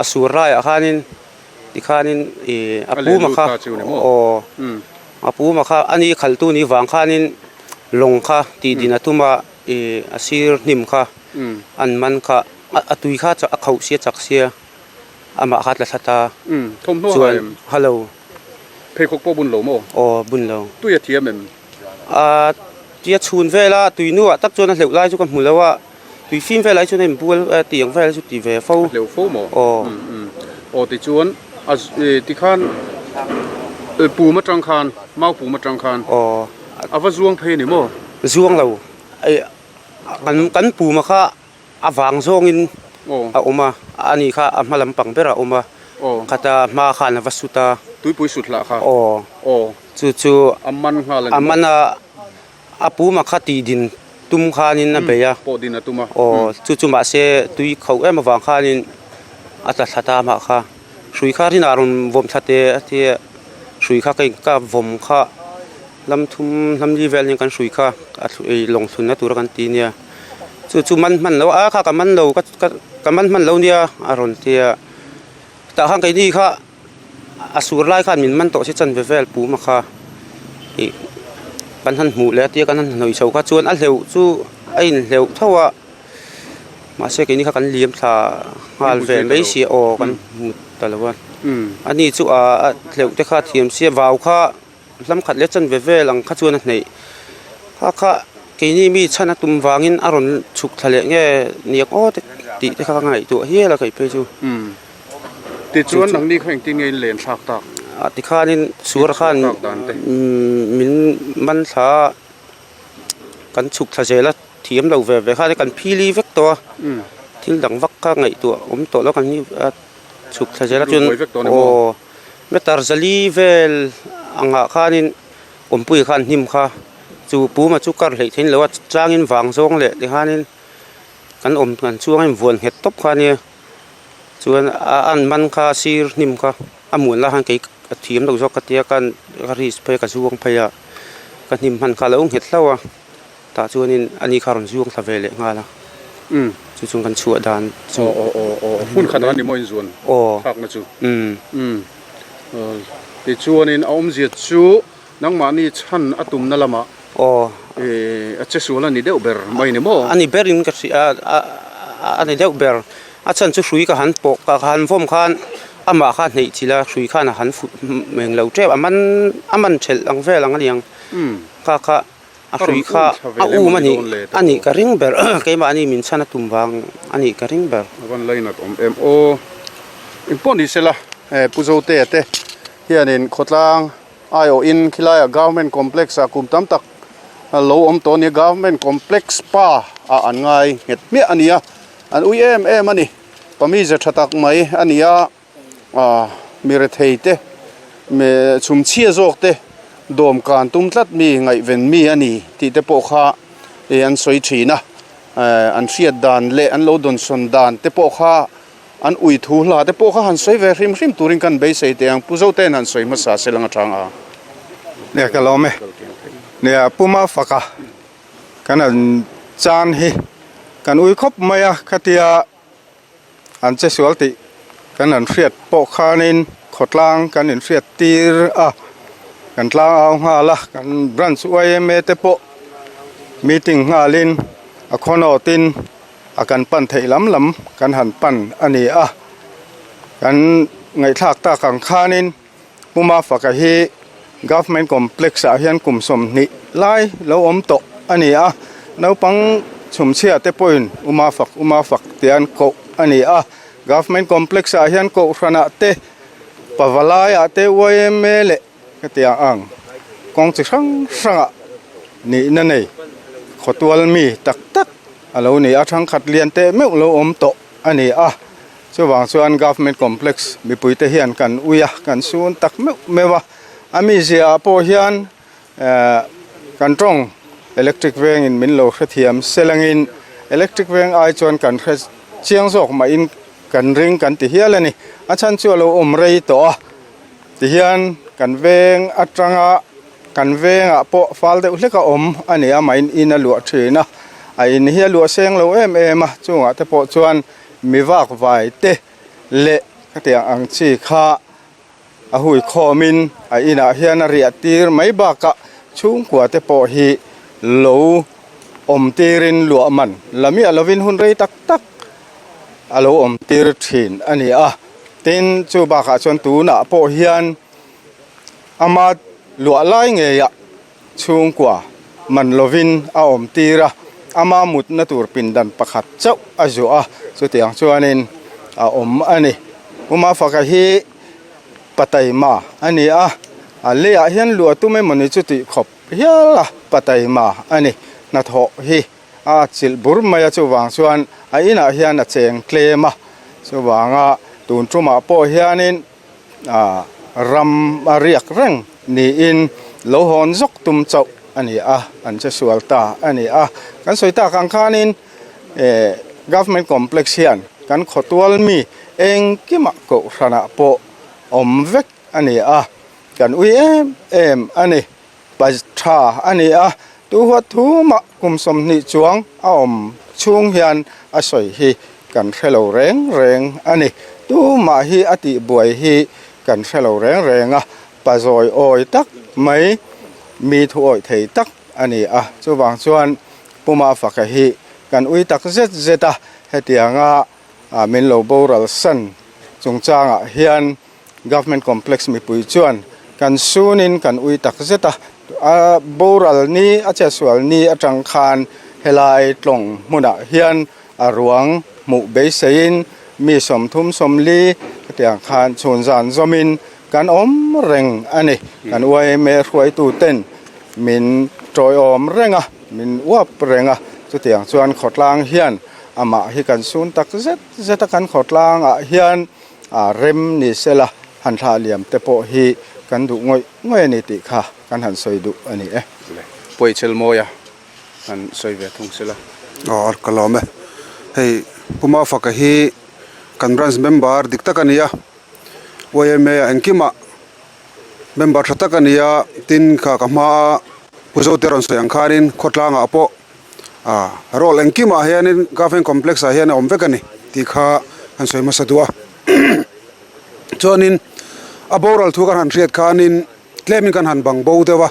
a sur laiah khanin tikhanin ih a puma kha aw a puma kha a ni khaltu ni vang khanin lawng kha tih din a tum a. Ih a sir hnim kha an man kha a tui kha a khauh sia chak sia amah kha a tla thla ta chuan hello pheikhawk pawh bun lo maw aw bun lo tui a thiam em a tia chhun vel a tui nuah tak chuan a hleuh lai chu ka hmu lo a tui fim vel ah hi chuan a inbual a tih ang vel chu ti ve fo a hleuh fo maw aw aw tichuan a tikhan pum atang khan mau pum atang khan aw. A va zuang phei a ni maw? Zuang lo. Kan kan puma kha a vang zawngin a awm a, ani kha a hma lampang berah a awm a, khata hma khan a va sut a. Tuipui sut hlah kha? Aw. Chu chu a man nghal a ni maw? A man a, a puma kha tih din tum khanin a bei a. Pawh din a tum a. Aw, chu chu mahse tui khauh em avang khanin a tla thla ta mah kha. Hrui kha rinah rawn vawm thla teh a tia, hrui kha ka ka vawm kha lam thum lam li vel hian kan hrui kha a lawng thlunna tura kan ti nia. Chu chu man hman lo a kha ka man lo ka ka man hman lo nia a rawn tia. Tah khan keini kha a sur lai khan min man tawh si chanve vel pum a kha ih kan han hmuh leh a tia kan han hnawih chho kha chuan a hleuh chu a inhleuh tho a mahse keini kha kan liam thla nghal ve mai si a aw kan hmu ta lo a ani chu ah hleuh te kha thiam sia vau kha. Hlam khat leh chanve vel ang kha chuan a hneih. Kha kha keini mi chhan a tum vangin a rawn chhuk thla leh nge niang aw te tih te kha ka ngaihtuah hial a kei phei chu. Umm. Tichuan nangni kha engtin nge in len thlak tak? Ah tikhanin suar khan min man thla a, kan chhuk thla zel a, thiam lo ve ve khan kan phili vek tawh a, thil dang vak kha ngaihtuah awm tawh lo kan chhuk thla zel a chuan aw. Meter zali vel angah khanin awmpui khan hnim kha chu puma chu kar hleih theih lo a changin vang zawng leh tikhanin kan awm kan chuangin vuan nghet tawp kha ania chuan a an man kha sir hnim kha a muan lai khan kei ka thiam lo zawk ka tia ka risk phei a ka zuang phei a ka hnim hman kha a lo nghet hlauh a. Tah chuanin ani kha rawn zuang thla ve leh nghal a, chu chuan kan chhuah dan chu. Aw aw aw aw hmun khat ah ni maw inzuan thlakna chu. Umm tichuanin a awmzia chu nangmahni chhan a tumna lamah a che sual a ni deuh ber mai ni maw? A ni berin ka hria a a ni deuh ber. A chhan chu hrui ka han pawh ka han vawm khan amah kha hneih chilh a hrui khan a han fuh eng lo tep a man a man thelh ang vel ang a niang kha kha. A hrui kha a um a nih a nih ka ring ber keimahni min chhan a tum vang a nih ka ring ber. A van lainat awm em aw. Engpawh ni sela Pu Zotea te hianin khawtlang aiawhin khilaiah Government Complex ah kum tam tak lo awm tawh a nia, Government Complex pa ah an ngai nghet hmiah a nia, an ui em em a ni. Pamize tha tak mai a ni a. ah mi rethei te mi chhumchhia zawk te dawm kan tum tlat mi ngaihven mi a ni tih te pawh kha ih an sawi thin a eh an hriat dan leh an lo dawnsawn dan te pawh kha an ui thu hla te pawh kha han sawi ve hrim hrim turin kan beisei teh ang Pu Zote'n han sawi hmasa se lang atang a. Nia ka lawm e. Nia Puma faka kan han chan hi kan ui khawp mai a khatia An che sual tih kan han hriat pawh khanin khawtlang kan inhriat tir a, kan tlang au nghal a, kan branch yma te pawh meeting nghalin a khawnawtin a kan pan theih lam lam kan han pan a ni a, kan ngaihthlak tak ang khanin. Puma Faka hi Government Complex ah hian kum 20 lai lo awm tawh a ni a, naupang chhumchhia te pawhin Uma Fak Uma Fak tih an koh a ni a, Government Complex ah hian Kohhranah te, Pavalaiah te yma leh hetiang ang kawng chi hrang hrangah nihna nei khawtual mi tak tak a lo ni a, thangkhat lian teh meuh lo awm tawh a ni a. Chuvang chuan Government Complex mipuite hian kan ui a, kan sun tak meuh meuh a. A mizia ah pawh hian eh kan tawng electric vengin min lo hrethiam selangin electric veng ai chuan kan hre chiang zawk mahin kan ring kan ti hial a ni. A chhan chu a lo awm rei tawh a, tihian kan veng atanga kan vengah pawh fal deuh hlek a awm a ni a, mahin in a luah thin a, a in hi a luah seng lo em em a, chungah te pawh chuan Mi vak vai te leh khatiang ang chi kha a hui khawmin a inah hian a riah tir mai bakah chhungkua te pawh hi lo awm tirin luah man la miah lovin hun rei tak tak a lo awm tir thin a ni a. Tin, chu bakah chuan tunah pawh hian ama luah lai ngeiah Chhungkua man lovin a awm tir a, ama mutna tur pindan pakhat chauh a zuah a, chutiang chuanin a awm a ni. Uma Faka hi Pataima a ni a, a leiah hian luah tum emawni chu tih khawp. hial a, pataima a ni. Hnathawh hi a chilh bur mai a, chuvang chuan a inah hian a cheng tlem a, chuvanga tun tumah pawh hianin ah ram a riak reng niin lo hawn zawk tum chauh a ni a, an che sual ta a ni a. Kan sawi tak ang khanin eh government complex hian kan khawtual mi engkimah kohhranah pawh awm vek a ni a, kan ui em em a ni. Pa tha a ni a, tu huat thu mah kum 20 chuang a awm chhung hian a sawi hi kan hre lo reng reng a ni. Tu mah hi a tih buai hi kan hre lo reng reng a, pa zawi awi tak mai, mi thu awih thei tak a ni a. Chuvang chuan Pu Mafaka hi kan ui tak zet zet a, hetianga min lo boral san chungchangah hian Government Complex mipui chuan kan sunin kan ui tak zet a, a boral ni a chetsual ni atang khan helai tlawng hmunah hian a ruang hmuh beiseiin mi 30 40 hetiang khan chhun zan zawmin kan awm reng a ni. Kan yma hruaitu ten min tawiawm reng a, min uap reng a, chutiang chuan khawtlang hian amah hi kan sun tak zet zet a, kan khawtlangah hian A rem ni sela han thlah liam te pawh hi kan duh ngawih ngawih a ni tih kha kan han sawi duh a ni e. Puaichel mawia han sawi ve thung sela. Aw ka lawm e. Hei Pu Mafaka hi kan branch member dik tak a ni a, yma ah engkimah member tha tak a ni a, tin kha ka hmaa Pu Zote rawn sawi ang khanin khawtlangah pawh Ah, role engkimah hianin Government Complex ah hian a awm vek a ni tih kha kan sawi hmasa duh a. Chuanin a boral thu kan han hriat khanin tlemin kan han bang bo deuh a,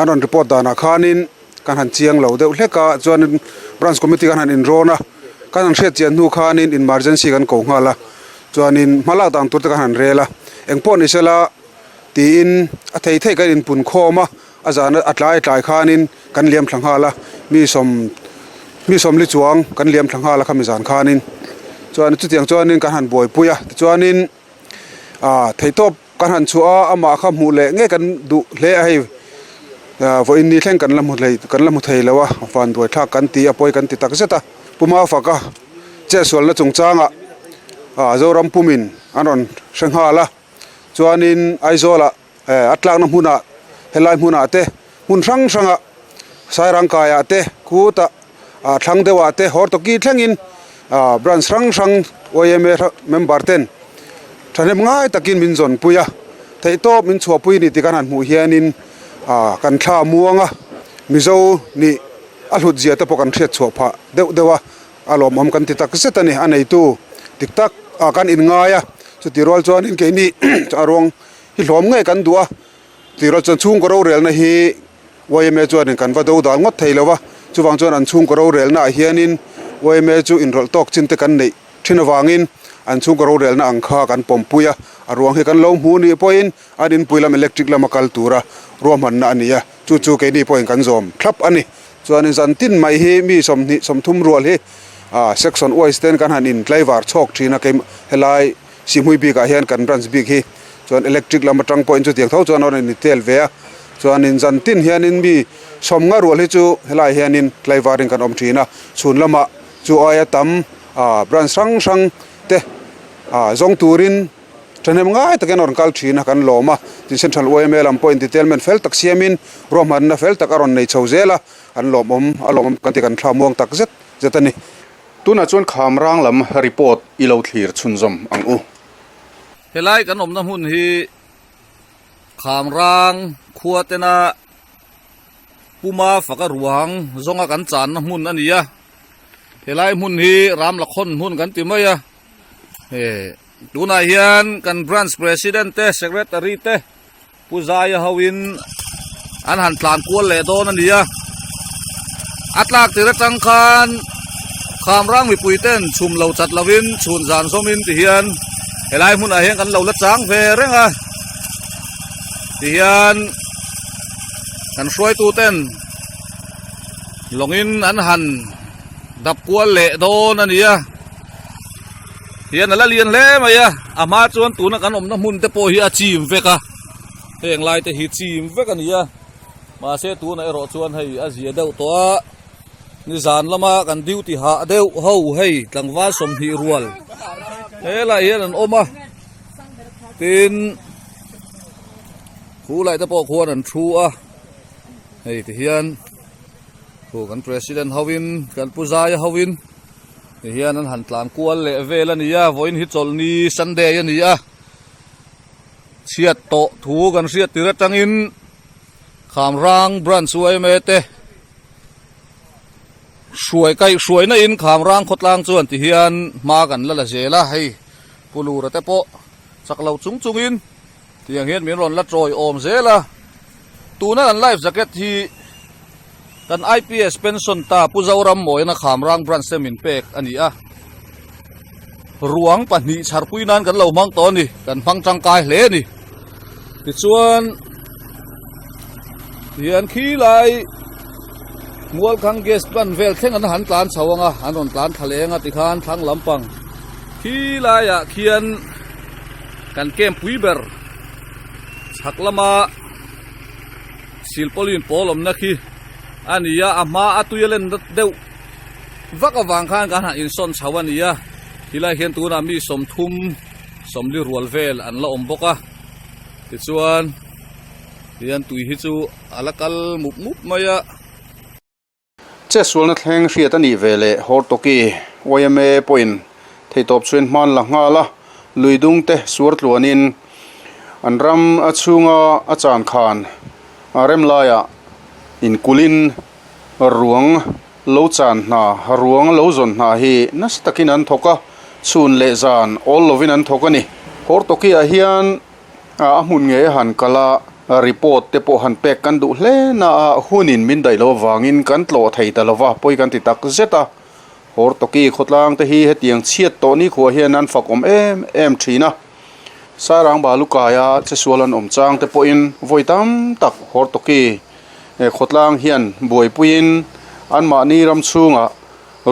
an rawn report danah khanin kan han chiang lo deuh hlek a, chuanin Branch Committee kan han inrawn a, kan han hriat chian hnu khanin emergency kan ko nghal a, chuanin hma lak dan tur te kan han rel a, engpawh ni sela tiin a thei thei kan inpun khawm a. A zan a tlai tlai khanin kan liam thla nghal a, mi sawm mi sawmli chuang kan liam thla nghal a khami zan khanin chuan chutiang chuanin kan han buaipui a tichuanin ah theihtawp kan han chhuah a amah kha hmuh leh ngei kan duh hle a hei ah vawiin ni thleng kan la hmu hlei kan la hmu thei lo a van duai thlak kan ti a pawi kan ti tak zet a Pu Mafaka chetsualna chungchangah ah Zoram pumin an rawn hre nghal a chuanin Aizawlah. A tlakna hmunah helai hmunah te hmun hrang hrangah Sairang kaiah te khutah ah thlang deuhah te Hortoki thlengin ah branch hrang hrang yma member ten thahnem ngai takin min zawn pui a theihtawp min chhuahpui a ni tih kan han hmuh hianin ah kan thla muang a Mizo nih a hlut zia te pawh kan hriat chhuah phah deuh deuh a a lawmawm kan ti tak zet a ni a neitu dik tak ah kan inngai a chutih rual chuanin keini a ruang Hi hlawm ngei kan duh a, tihrawlh chuan chhungkaw rorelna hi yma chuanin kan va do dal ngawt thei lo va, chuvang chuan an chhungkaw rorelna ah hianin yma chu inrawlh tawk chin te kan neih thin avangin an chhungkaw rorelna ang kha kan pawmpui a, a ruang hi kan lo hmu nih pawhin an inpui lam electric lama kal tura ruahmanna a ni a, chu chu keini pawhin kan zawm thlap a ni. Chuanin zan tin mai hi mi 20 30 rual hi section wise ten kan han intlaivar chhawk thin a, keimah helai Sihmui bikah hian kan branch bik hi chuan electric lam atang pawhin chutiang tho chuan a rawn intel ve a, chuanin zan tin hianin mi 50 rual hi chu helaiah hianin tlaivarin kan awm thin a, chhun lamah chu aia tam ah branch hrang hrang te ah zawng turin thahnem ngai takin a rawn kal thin a kan lawm a, tin central yma lam pawhin detailment fel tak siamin ruahmanna fel tak a rawn nei chho zel a, an lawmawm a lawmawm kan ti kan thla muang tak zet zet a ni. Tunah chuan Khamrang lam report i lo thlir chhunzawm ang u. Helai kan awmna hmun hi Khamrang khua tena Puma faka ruang zawnga kan channa hmun a ni a. Helai hmun hi Ramlakhawn hmun kan ti mai a. Tunah hian kan branch president te secretary te Pu Zaia hoin an han tlan kual leh dawn a ni a, a tlak tir atang khan Khamrang mipui ten chhum lo chat lovin chhun zan zawmin ti hian helai hmunah hian kan lo la chang ve reng a ti hian kan hruaitu ten lawngin an han dap kual leh dawn a ni a. Hian a la lian hle mai a, a hma chuan tuna kan awmna hmun te pawh hi a chim vek a, heng lai te hi chim vek a ni a. Mahse tunah erawh chuan hei a zia deuh tawh a, nizan lama kan duty hah deuh ho hei tlangval 20 rual helaiah hian an awm a, tin khulai te pawh khuan an thu a, hei ti hian khu kan president hovin kan pu Zaia hovin ti hian an han tlan kual leh vel a ni a, vawiin hi chawlhni Sunday a ni a. Chhiat tawh thu kan hriat tir atangin Khamrang Branch yma te hruai kaih hruaina in Khamrang khawtlang chuan ti hian hma kan la la zel a, hei Pu Lura te pawh chak lo chung chungin tiang hian min rawn la tawi awm zel a, tuna kan life jacket hi Kan IPS pension ta Pu Zoram Mawina Khamrang branch te min pek a ni a. Ruang pahnih chharpui nan kan lo hmang tawh a ni, kan hmang tangkai hle a ni. Tichuan hian khilai Mualkhang gas plant vel thleng an han tlan chho ang a, an rawn tlan thla leng a tikhan thlang lampang khilaiah khian kan camp pui ber chhak lama Silpauline pawl awmna khi a ni a, a hma a tui a len deuh vak avang khan kan han insawn chho a ni a, tilai hian tunah mi 30 40 rual vel an la awm bawk a, tichuan tihian tui hi chu a la kal mup mup mai a. Chetsualna thleng hriat a nih ve leh Hortoki yma pawhin theitawp chhuin hman la nghal a, lui dung te suar tluanin an ram chhunga a chan khan rem laiah inkulhin ruang lo chan hna, ruang lo zawn hna hi nasa takin an thawk a, chhun leh zan awl lovin an thawk a ni. Hortoki-ah hian A hmun ngei a han kal a, report te pawh han pek kan duh hle na a, hunin min daih loh avangin kan tlawh thei ta lo va, pawi kan ti tak zet a. Hortoki khawtlang te hi hetiang chhiat tawh nikhua hian an fak awm em em thin a. Sairang Balukaia chesual an awm chang te pawhin vawi tam tak Hortoki khawtlang hian buaipuiin anmahni ram chhungah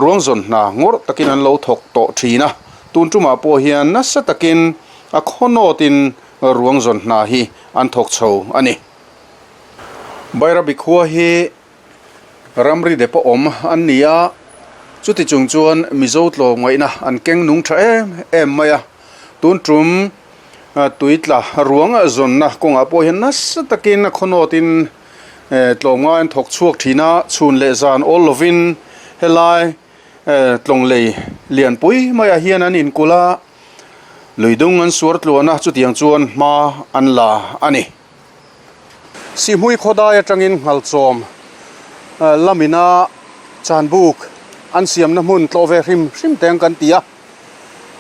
ruang zawn hna ngawrh takin an lo thawk tawh thin a, tun tumah pawh hian nasa takin A khawnawtin ruang zawn hna hi an thawk chho a ni. Bairabi khua hi ramri dep a awm an ni a, chuti chung chuan Mizo tlawmngaihna an keng nung tha em em mai a. Tun tum tui tla ruang zawnna kawngah pawh hian nasa takin a khawnawtin tlawmngai an thawk chhuak thin a, chhun leh zan awl lovin helai tlawng lei lianpui maiah hian an inkulh a. Lui dung an suar tluan a, chutiang chuan hma an la a ni. Sihhmui khawdai atangin nghalchawm lamina chanbuk an siamna hmun tlawh ve hrim hrim teng kan ti a.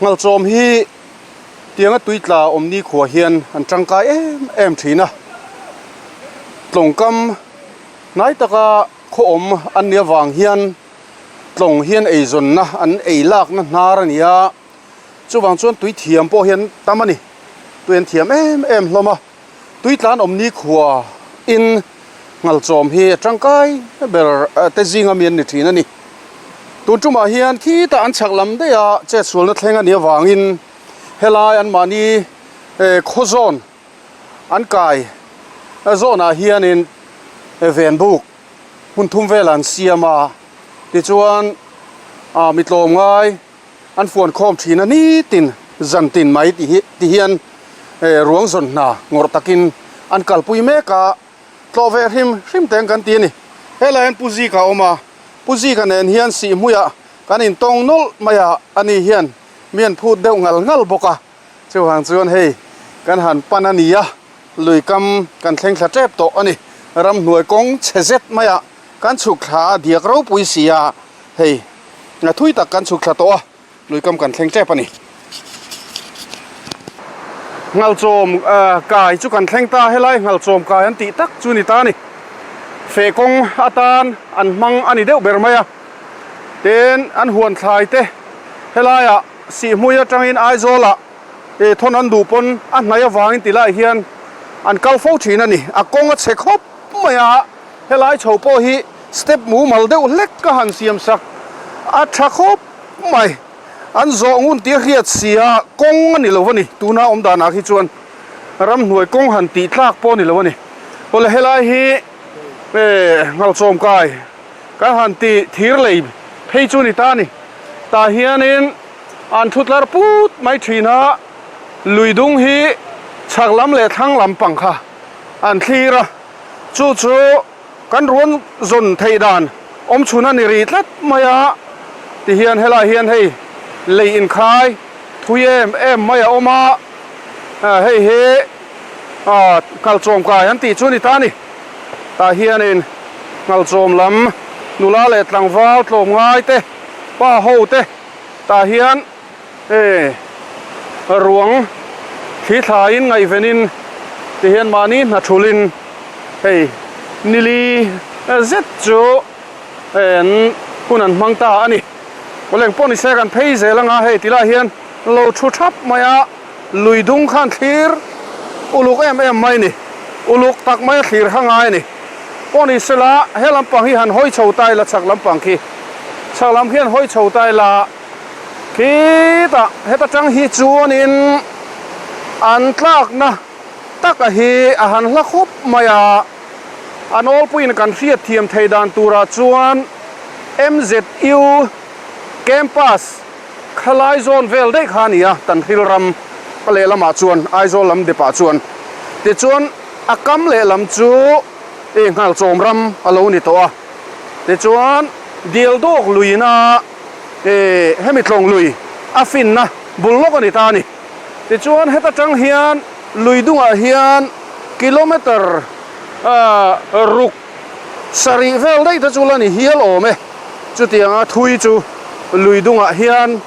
Nghalchawm hi tianga tuitla awm nikhua hian an tangkai em em thin a. Tlawngkam hnai taka khaw awm an nih avang hian tlawng hian eizawnna an ei lakna hnar a ni a. Chuvang chuan tui thiam pawh hian tam a ni. Tui an thiam em em hlawm a, tui tlan awm nikhua in nghalchawm hi a tangkai ber te zinga mi an ni thin a ni. Tun tumah hian khitah an chhak lam daih a chetsualna thleng a nih avangin helai anmahni khaw zawn an kai zawnah hianin venbuk hmun thum vel an siam a, tichuan mi tlawmngai An fuan khawm thin a nitin zan tin mai ti hi ti hian ruang zawn hna ngawrh takin an kalpui mek a, tlawh ve hrim hrim teng kan ti a ni. Helai hian Pu Zika a awm a, Pu Zika nen hian Sihhmuiah kan intawng nawlh mai a, ani hian mi an phut deuh ngal ngal bawk a, chuvang chuan hei kan han pan a ni a, lui kam kan thleng thla tep tawh a ni. Ramhnuai kawng chhe zet maiah kan chhuk thla a, diak ropui si a, hei. A thui tak kan chhuk thla tawh a, luikam kan thleng tep a ni. Nghalchawm kai chu kan thleng ta, helai nghalchawm kai an tih tak chu ni ta a ni. Feh kawng atan an hmang a ni deuh ber mai a, tin an huan thlai te helaiah Sihhmui atangin Aizawlah thawn an duh pawn a hnaih avangin ti laiah hian an kal fo thin a ni. A kawng a chhe khawp mai a. Helai chho pawh hi step mumal deuh hlek ka han siam sak a tha khawp mai. An zawh ngun tih a hriat si a, kawng a ni lo a ni. Tuna awm danah khi chuan ramhnuai kawng han tih tlak pawh a ni lo a ni. Awle helai hi Ngalchawm kai kan han tih thir lei phei chu ni ta a ni. Tah hianin an thu tlar put mai thin a, lui dung hi chhak lam leh thlang lam pang kha an thlir a, chu chu kan ruan zawn theih dan awm chhun a ni rih tlat mai a, tihian helaiah hian hei lei inkhai thui em em mai a awm a, hei hi Ngalchawm kai an tih chu ni ta a ni. Tah hianin Ngalchawm lam nula leh tlangval tlawmngai te, pa ho te tah hian ruang thli thlaiin ngaihvenin tihian mahni hna thulin hei nili zet chu an hun an hmang ta a ni. Kawleng pawh ni se kan phei zel anga hei tilai hian lo thu thap mai a. Lui dung khan thlir uluk em em mai ni, uluk tak mai a thlir kha ngai a ni. Pawh ni sela he lampang hi han hawi chho ta ila chhak lampang khi, chhak lam khi han hawi chho ta ila khitah heta tang hi chuanin an tlakna taka hi a han hla khawp mai a, a nawlpuiin kan hriat thiam thei dan turah chuan MZU campus Khalai zawn vel daih kha a ni a, Tanhril ram a lehlamah chuan Aizawl lam depah chuan. Tichuan a kam lehlam chu i Nghalchawm ram a lo ni tawh a. Tichuan Dialdawk luiina i hemi tlawng lui a finna bul lawk a ni ta a ni. Tichuan heta tang hian lui dungah hian kilometre ruk Sarih vel daih te chu la ni hial awm e. Chutianga thui chu lui dungah hian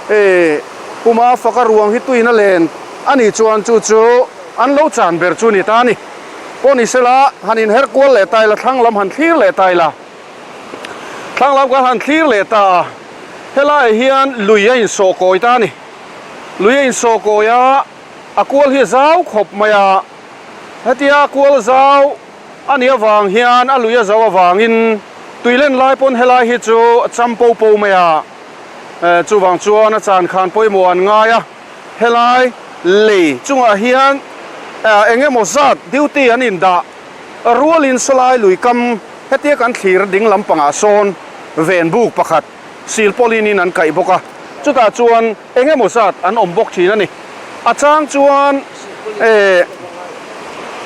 e puma faka ruang hi tuin a len a nih chuan chu chu an lo chan ber chu ni ta a ni. Pawh ni sela han inher kual leh ta ila thlang lam han thlir leh ta ila. Thlang lam kan han thlir leh ta a, helaiah hian lui a insawh kawi ta a ni. Lui a insawh kawi a, a kual hi a zau khawp mai a, hetia kual zau A nih avang hian a lui a zo avangin tuilen lai pawn helai hi chu a cham po po mai a, chuvang chuan a chan khan pawimawh an ngai a, helai lei chungah hian eng emaw zat duty an indah rualin sawlai lui kam hetia kan thlir ding lampangah sawn ven buk pakhat silpawlin in an kaih bawk a, chutah chuan Eng emaw zat an awm bawk thin a ni. A chang chuan eh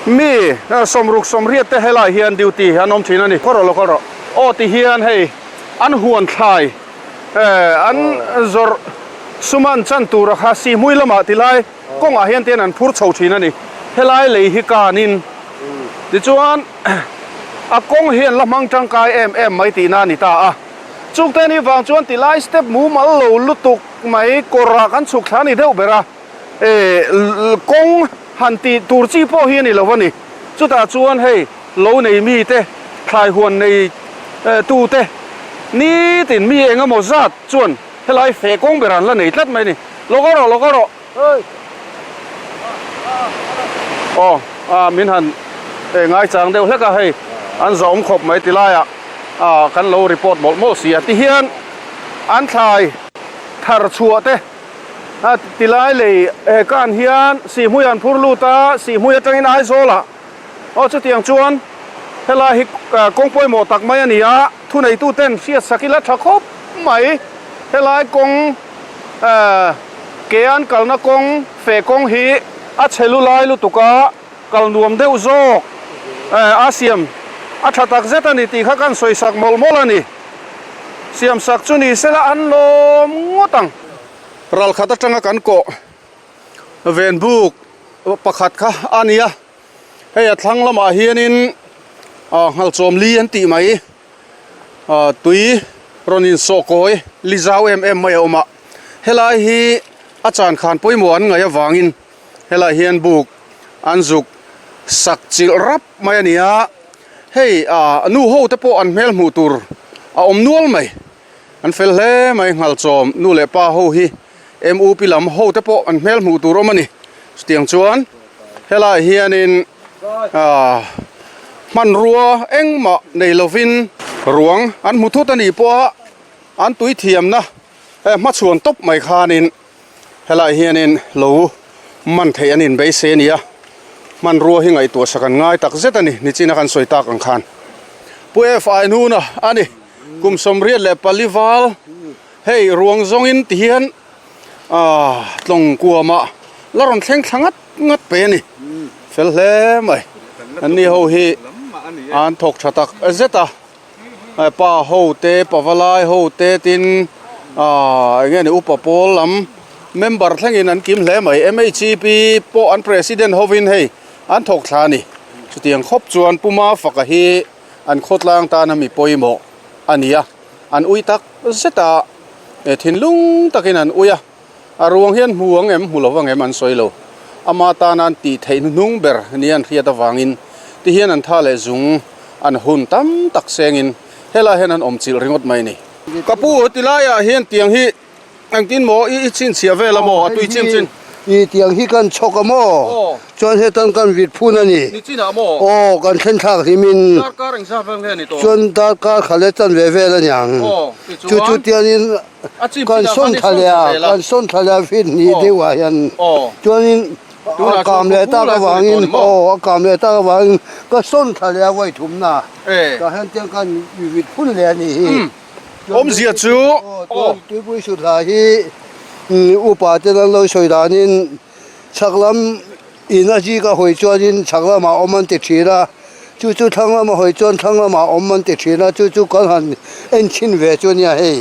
mi sawmruk sawmriat te helaiah hian duty an awm thin a ni. Khaw rawh lo kal rawh. Aw ti hian hei an huan thlai eh an zawrh suman chan tura kha sihmui lamah ti lai kawngah hian tian an phur chho thin a ni. Helai lei hi kanin tichuan a kawng hi an la hmang tangkai em em mai tihna a ni ta a. Chungte ni vang chuan tilai step mumal lo lutuk mai kawrah kan chhuk thla ni deuh ber a, eh kawng han tih tur chi pawh hi a ni lo a ni. Chutah chuan hei lo nei mite, thlai huan nei tute nitin mi eng emaw zat chuan helai feh kawng ber an la nei tlat mai a ni. Lo kal rawh, lo kal rawh. Aw a min han eh ngaichang deuh hlek a hei an zawm khawp mai ti laiah ah kan lo report mawlh mawlh si a tihian an thlai thar chhuah te a tilai lei eh kan hian sihhmui an phur lut a sihhmui atangin Aizawl ah aw chutiang chuan helai hi kawng pawimawh tak mai a ni a thuneitu ten hriat sak ila tha khawp mai helai kawng Ke an kalna kawng feh kawng hi a chhe lu lai lutuk a, kal nuam deuh zawk a siam a tha tak zet a ni tih kha kan sawi sak mawlh mawlh a ni. Siam sak chu ni sela an lawm ngawt ang. Ralkhat atanga kan kawh ven buk pakhat kha a ni a, hei a thlang lamah hianin nghalchawm li an tih mai. Tui rawn insawh kawi li zau em em mai a awm a, helai hi a chan khan pawimawh an ngaih avangin helai hian buk an zuk sak chilh rap mai a ni a, hei ah nu ho te pawh an hmel hmuh tur a awm nual mai, an fel hle mai nghalchawm nu leh pa ho hi MUP lam ho te pawh an hmel hmuh tur awm a ni, chutiang chuan helai hianin. Hmanrua engmah nei lovin ruang an hmu thut a nih pawha an tui thiamna hmachhuan tawp mai khanin helaiah hianin lo man theih an inbeisei a ni a, hmanrua hi ngaihtuah sak an ngai tak zet a ni, nichina kan sawi tak ang khan. Pu FI Nuna a ni. Kum 84 val hei ruang zawngin ti hian aaa tlawng kuamah la rawn thleng thla ngat ngat pe a ni. Fel hle mai. Anni ho hi an thawk tha tak zet a. Pa ho te, pavalai ho te tin aaa eng nge ni upa pawl lam member thlengin an kim hle mai. MHEP pawh an president hovin hei an thawk thla a ni. Chutiang khawp chuan Puma faka hi an khawtlang tana mi pawimawh a ni a, an ui tak zet a, thinlung takin an ui a, a ruang hian hmu ang em hmu lo ang em an sawi lo. Ama tana an tih theih hnuhnung ber nia an hriat avangin tihian an tha leh zung an hun tam tak sengin helaiah hian an awm chilh ringawt mai a ni. Ka pu, tilaiah hian tiang hi Engtin maw i chhinchhiah vel a maw a tui chim chin? I tiang hi kan chhawk a maw? Chuan hetan kan vit phun a ni. Ni chinah maw? Aw, kan thlen thlak hlim in. Darkar engzat vel nge ni tawh? Chuan darkar kha leh chan ve vel a niang. Aw, tichuan. Chu chu tiangin kan sawn thla leh a, kan sawn thla leh a fit hnih deuh ah hian. Chuanin a kam leh tak avangin, aw a kam leh tak avangin ka sawn thla leh a vawi thumna. Tah hian tiang kan vit phun leh a nih hi. Awmzia chu aw. Tuipui Suthla hi upa ten an lo sawi danin chhak lam in a zik a hawi chuanin chhak lamah awm an ti thin a, chu chu thlang lama hawi chuan thlang lamah awm an ti thin a, chu chu kan han en chhin ve chu ania hei,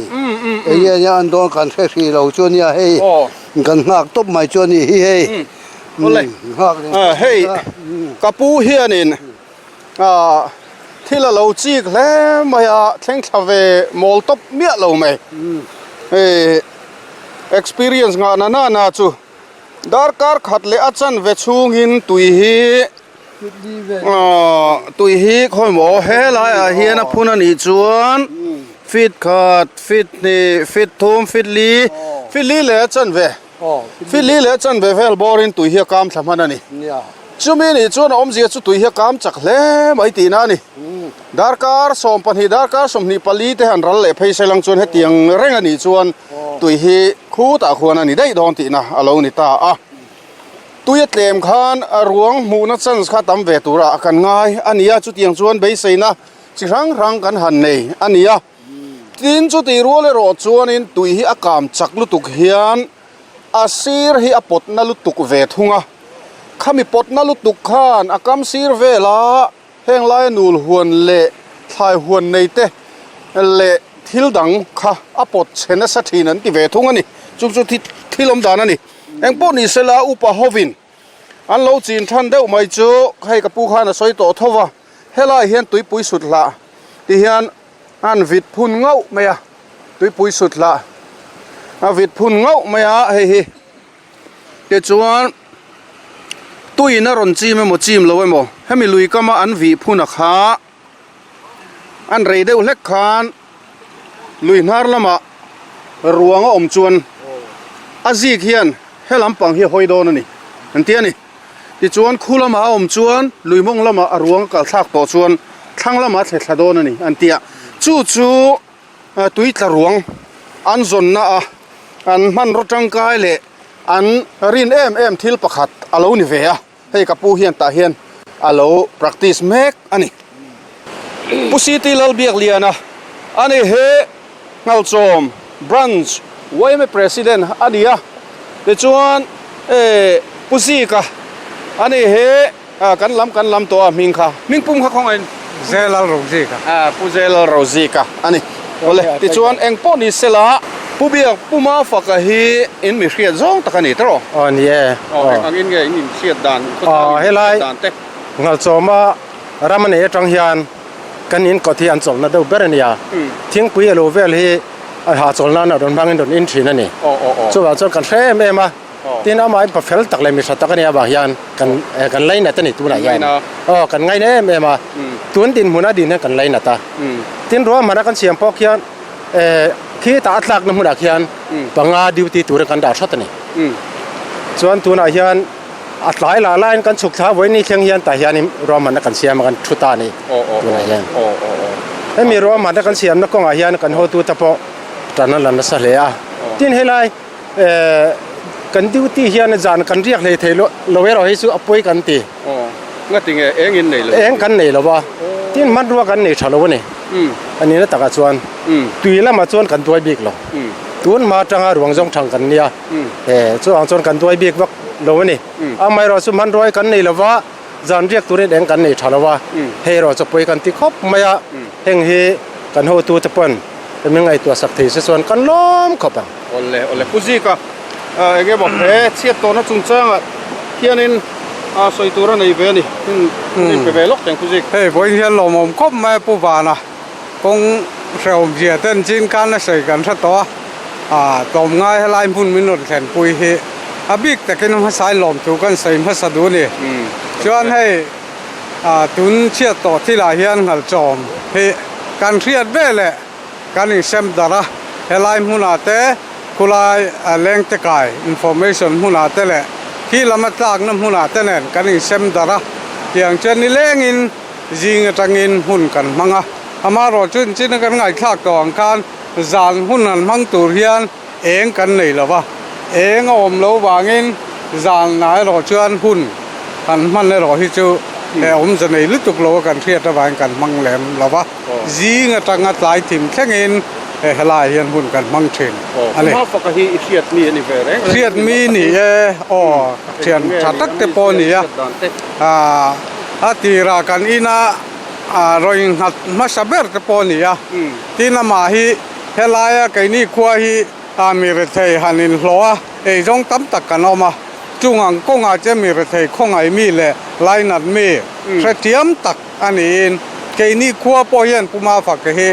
eng nge nia an dawn kan hre hrih lo chu ania hei, kan nghak tawp mai chu a nih hi hei. Hei ka pu hianin Ahh thil a lo chik hle mai a, thleng thla ve mawl tawp miah lo mai. Hei experience nghah na na na chu darkar khat leh a chanve chhungin tui hi ahh tui hi khawi maw helaiah hian a phun a nih chuan feet khat feet hnih feet thum feet li feet li leh a chanve. Fili leh chanve vel bawrin tui hi a kam thla hman a ni. Chumi nih chuan a awmzia chu tui hi a kam chak hle mai tihna a ni. Darkar 12, darkar 24 te han ral leh phei se lang chuan hetiang reng a nih chuan tui hi khutah khuan a ni daih dawn tihna a lo ni ta a. Tui a tlem khan a ruang hmuhna chance kha tam ve turah kan ngai a ni a, chutiang chuan beiseina chi hrang hrang kan han nei a ni a. Tin chutih rual erawh chuanin tui hi a kam chak lutuk hian a sir hi a pawtna lutuk ve thung a, khami pawtna lutuk khan a kam sir vela heng laia nul huan leh thlai huan nei te leh thil dang kha a pawt chhe nasa thin an ti ve thung a ni. Chung chu thil awm dan a ni. Engpawh ni sela upa hovin an lo chin than deuh mai chu hei ka pu khan a sawi tawh tho va, helaiah hian tuipui sut hlah ti hian an vit phun ngauh mai a, tuipui sut hlah a vit phun ngauh mai a hei hi tichuan tuiin a rawn chim emaw chim lo emaw hemi lui kama an vih phun a kha an rei deuh hlek khan lui hnar lamah ruang a awm chuan a zik hian he lampang hi a hawi dawn a ni an ti a ni. Tichuan khu lamah a awm chuan lui mawng lamah a ruang a kal thlak tawh chuan thlang lamah a thle thla dawn a ni an ti a. Chu chu tui tla ruang an zawnna a an hmanraw tangkai leh an rin em em thil pakhat a lo ni ve a. Hei ka pu hian tah hian a lo practice mek a ni. Pu CT Lalbiakliana a ni he Nghalchawm Branch yma President a ni a, tichuan Pu Zika a ni he kan lam kan lam tawh a hming kha, hming pum kha khawngaih in? Zelal Rozika. Pu Zelal Rozika a ni. Awle, tichuan eng pawh ni sela Pu Biak Pu Mafaka hi in mi hriat zawng tak a ni tawh? Aw ni e. Aw eng angin nge in inhriat dan, khawtlang in inhriat dan te? Nghalchawma ram a nei atang hian kan in kawt hi an chawlhna deuh ber a ni a, thingpui a lo vel hi a ha chawl nan a rawn hmangin rawn in thin a ni. Chuvang chuan kan hre em em a, tin amahin pa fel tak leh mi hra tak a nih avang hian kan kan lainat a ni tunah hian. Aw kan ngaina em em a, tun dinhmun a din hian kan lainat a. Tin ruahman a kan siam pawh khian khitah a tlakna hmunah khian panga duty turin kan dah hrat a ni. Chuan tunah hian A tlai lah laiin kan chhuk thla vawiin ni thleng hian tah hianin ruahmanna kan siam a kan thu ta a ni tunah hian. Hemi ruahmanna kan siamna kawngah hian kan hotute pawh tan a la nasa hle a. Tin helai kan duty hian zan kan riak hlei thei lo erawh hi chu a pawi kan ti. Ngatinge eng in nei lo? Eng kan nei lo va. Tin hmanrua kan nei tha lo a ni. A nihna takah chuan tui lamah chuan kan duai bik lo. Tun hma atanga ruang zawng thang kan nia. Chuvang chuan kan duai bik vak lo a ni. Amaherawhchu chu hmanrua hi kan nei lo va, zan riak turin eng kan nei tha lo a. Hei erawh chu pawi kan ti khawp mai a. Heng hi kan hotute pawn min ngaihtuah sak thei se chuan kan lawm khawp ang. Awle awle Pu Zika eng emaw he chhiat tawhna chungchangah hianin sawi tur a nei ve a ni. Min pe ve lawk teng Pu Zik. Hei vawiin hian lawmawm khawp mai a Pu Vana kawng hrehawm zia ten chin khan a sawi kan hre tawh a, ah tlawmngai helai hmun min rawn thlenpui hi a bik takin hmasa in lawmthu kan sawi hmasa duh a ni. Chuan hei ah tun chhiat tawh thilah hian nghalchawm hi kan hriat ve leh Kan insem darh a, helai hmunah te khulai lengte kai information hmunah te leh khi lama tlakna hmunah te nen kan insem darh a, tiang chuan nilengin zing atangin hun kan hmang a, amaherawhchu inchina kan ngaihthlak tawh ang khan zan hun han hmang tur hian eng kan nei lo va, eng a awm lo vangin zanah erawh chuan hun kan hman erawh hi chu he awmze nei lutuk lo a kan hriat avangin kan hmang lem lo va, zing atanga tlai thim thlengin he helaiah hian hun kan hmang thin a ni. Hmafaka hi i hriat mi a ni ve reng reng. Hriat mi ni e, aw thian tha tak te pawh a ni a, a tirah kan ina rawn inghat hmasa ber te pawh a ni a, tin amah hi Helaia keini khua hi a mi rethei han inhlawh a, eizawng tam tak kan awm a. Chung ang kawngah che mi rethei khawngaih mi leh lainat mi hrethiam tak a niin keini khua pawh hian Pu Mafaka hi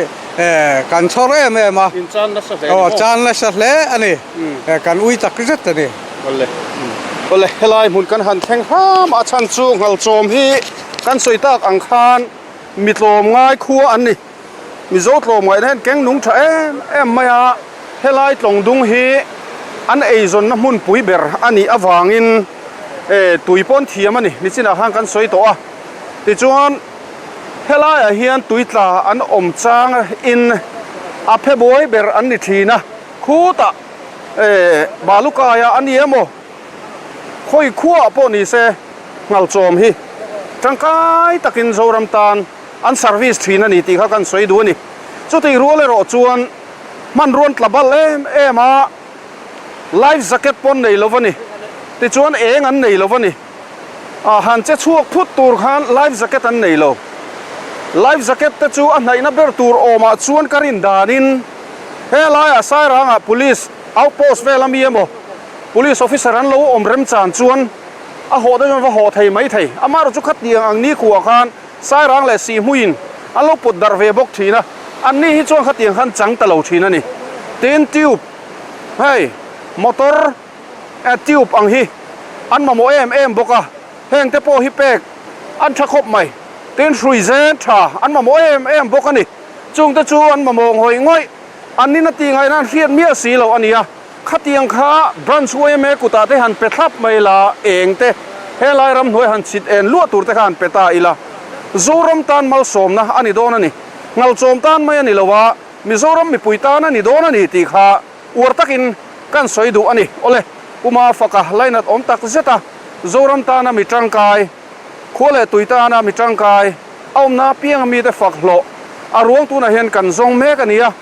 kan chhawr em em a. Aw, chan nasa hle a ni. Kan ui tak zet a ni. Awle, awle, helai hmun kan han thleng hram a chhan chu Nghalchawm hi kan sawi tak ang khan mi tlawmngai khua an ni. Mizo tlawmngaihna hian keng nung tha em em mai a, helai tlawng dung hi an eizawnna hmunpui ber a nih avangin eh tui pawn thiam a ni, nichinah khan kan sawi tawh a. Tichuan helaiah hian tui tla an awm chang in a phe buai ber an ni thin a, khutah eh Balukaia a ni emaw khawi khuaah pawh ni se Nghalchawm hi tangkai takin Zoram tan an service thin a ni tih kha kan sawi duh a ni. Chutih rual erawh chuan hmanruan tla bal em em a, life jacket pawn nei lo a ni. Tichuan eng an nei lo a ni. Ah han che chhuak phut tur khan life jacket an nei lo. Life jacket te chu a hnaihna ber tur awmah chuan ka rin danin helaiah Sairangah police outpost vel ami emaw police officer an lo awm remchan chuan a hawh te chuan va hawh thei mai thei. Amaherawhchu khatiang ang nikhua khan Sairang leh Sihhmuiin an lo put darh ve bawk thin a, anni hi chuan khatiang khan chang ta lo thin a ni. Tin, tube, hei motor eh tube ang hi an mamawh em em bawk a, heng te pawh hi pek an tha khawp mai. Tin, hrui zen tha an mamawh em em bawk a ni. Chungte chu an mamawh ngawih ngawih, annin a tih ngaihna an hriat miah si lo a ni a. Khatiang kha Branch yma kutah te han pe thlap mai la, eng te, helai ramhnuai han chhit en luah tur te kha han pe ta ila. Zoram tan malsawmna a ni dawn a ni. Ngalchawm tan mai a ni lo a, Mizoram mipui tan a ni dawn a ni tih kha uar takin kan sawi duh a ni. Awle, Puma faka lainat awm tak zet a, Zoram tana mi tangkai, khua leh tui tana mi tangkai, a awmna apianga mite fak hlawh a ruang tunah hian kan zawng mek a ni a.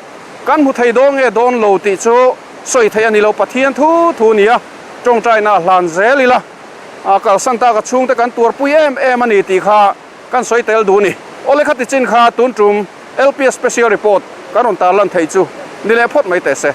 Kan hmu thei dawn nge dawn lo tih chu sawi theih a ni lo, Pathian thu thu a ni a, tawngtaina hlan zel ila, a kalsan tak a chhungte kan tuarpui em em a ni tih kha kan sawi tel duh a ni. Awle khati chin kha tun tum LPS Special Report kan rawn tarlan theih chu ni leh phawt mai teh se.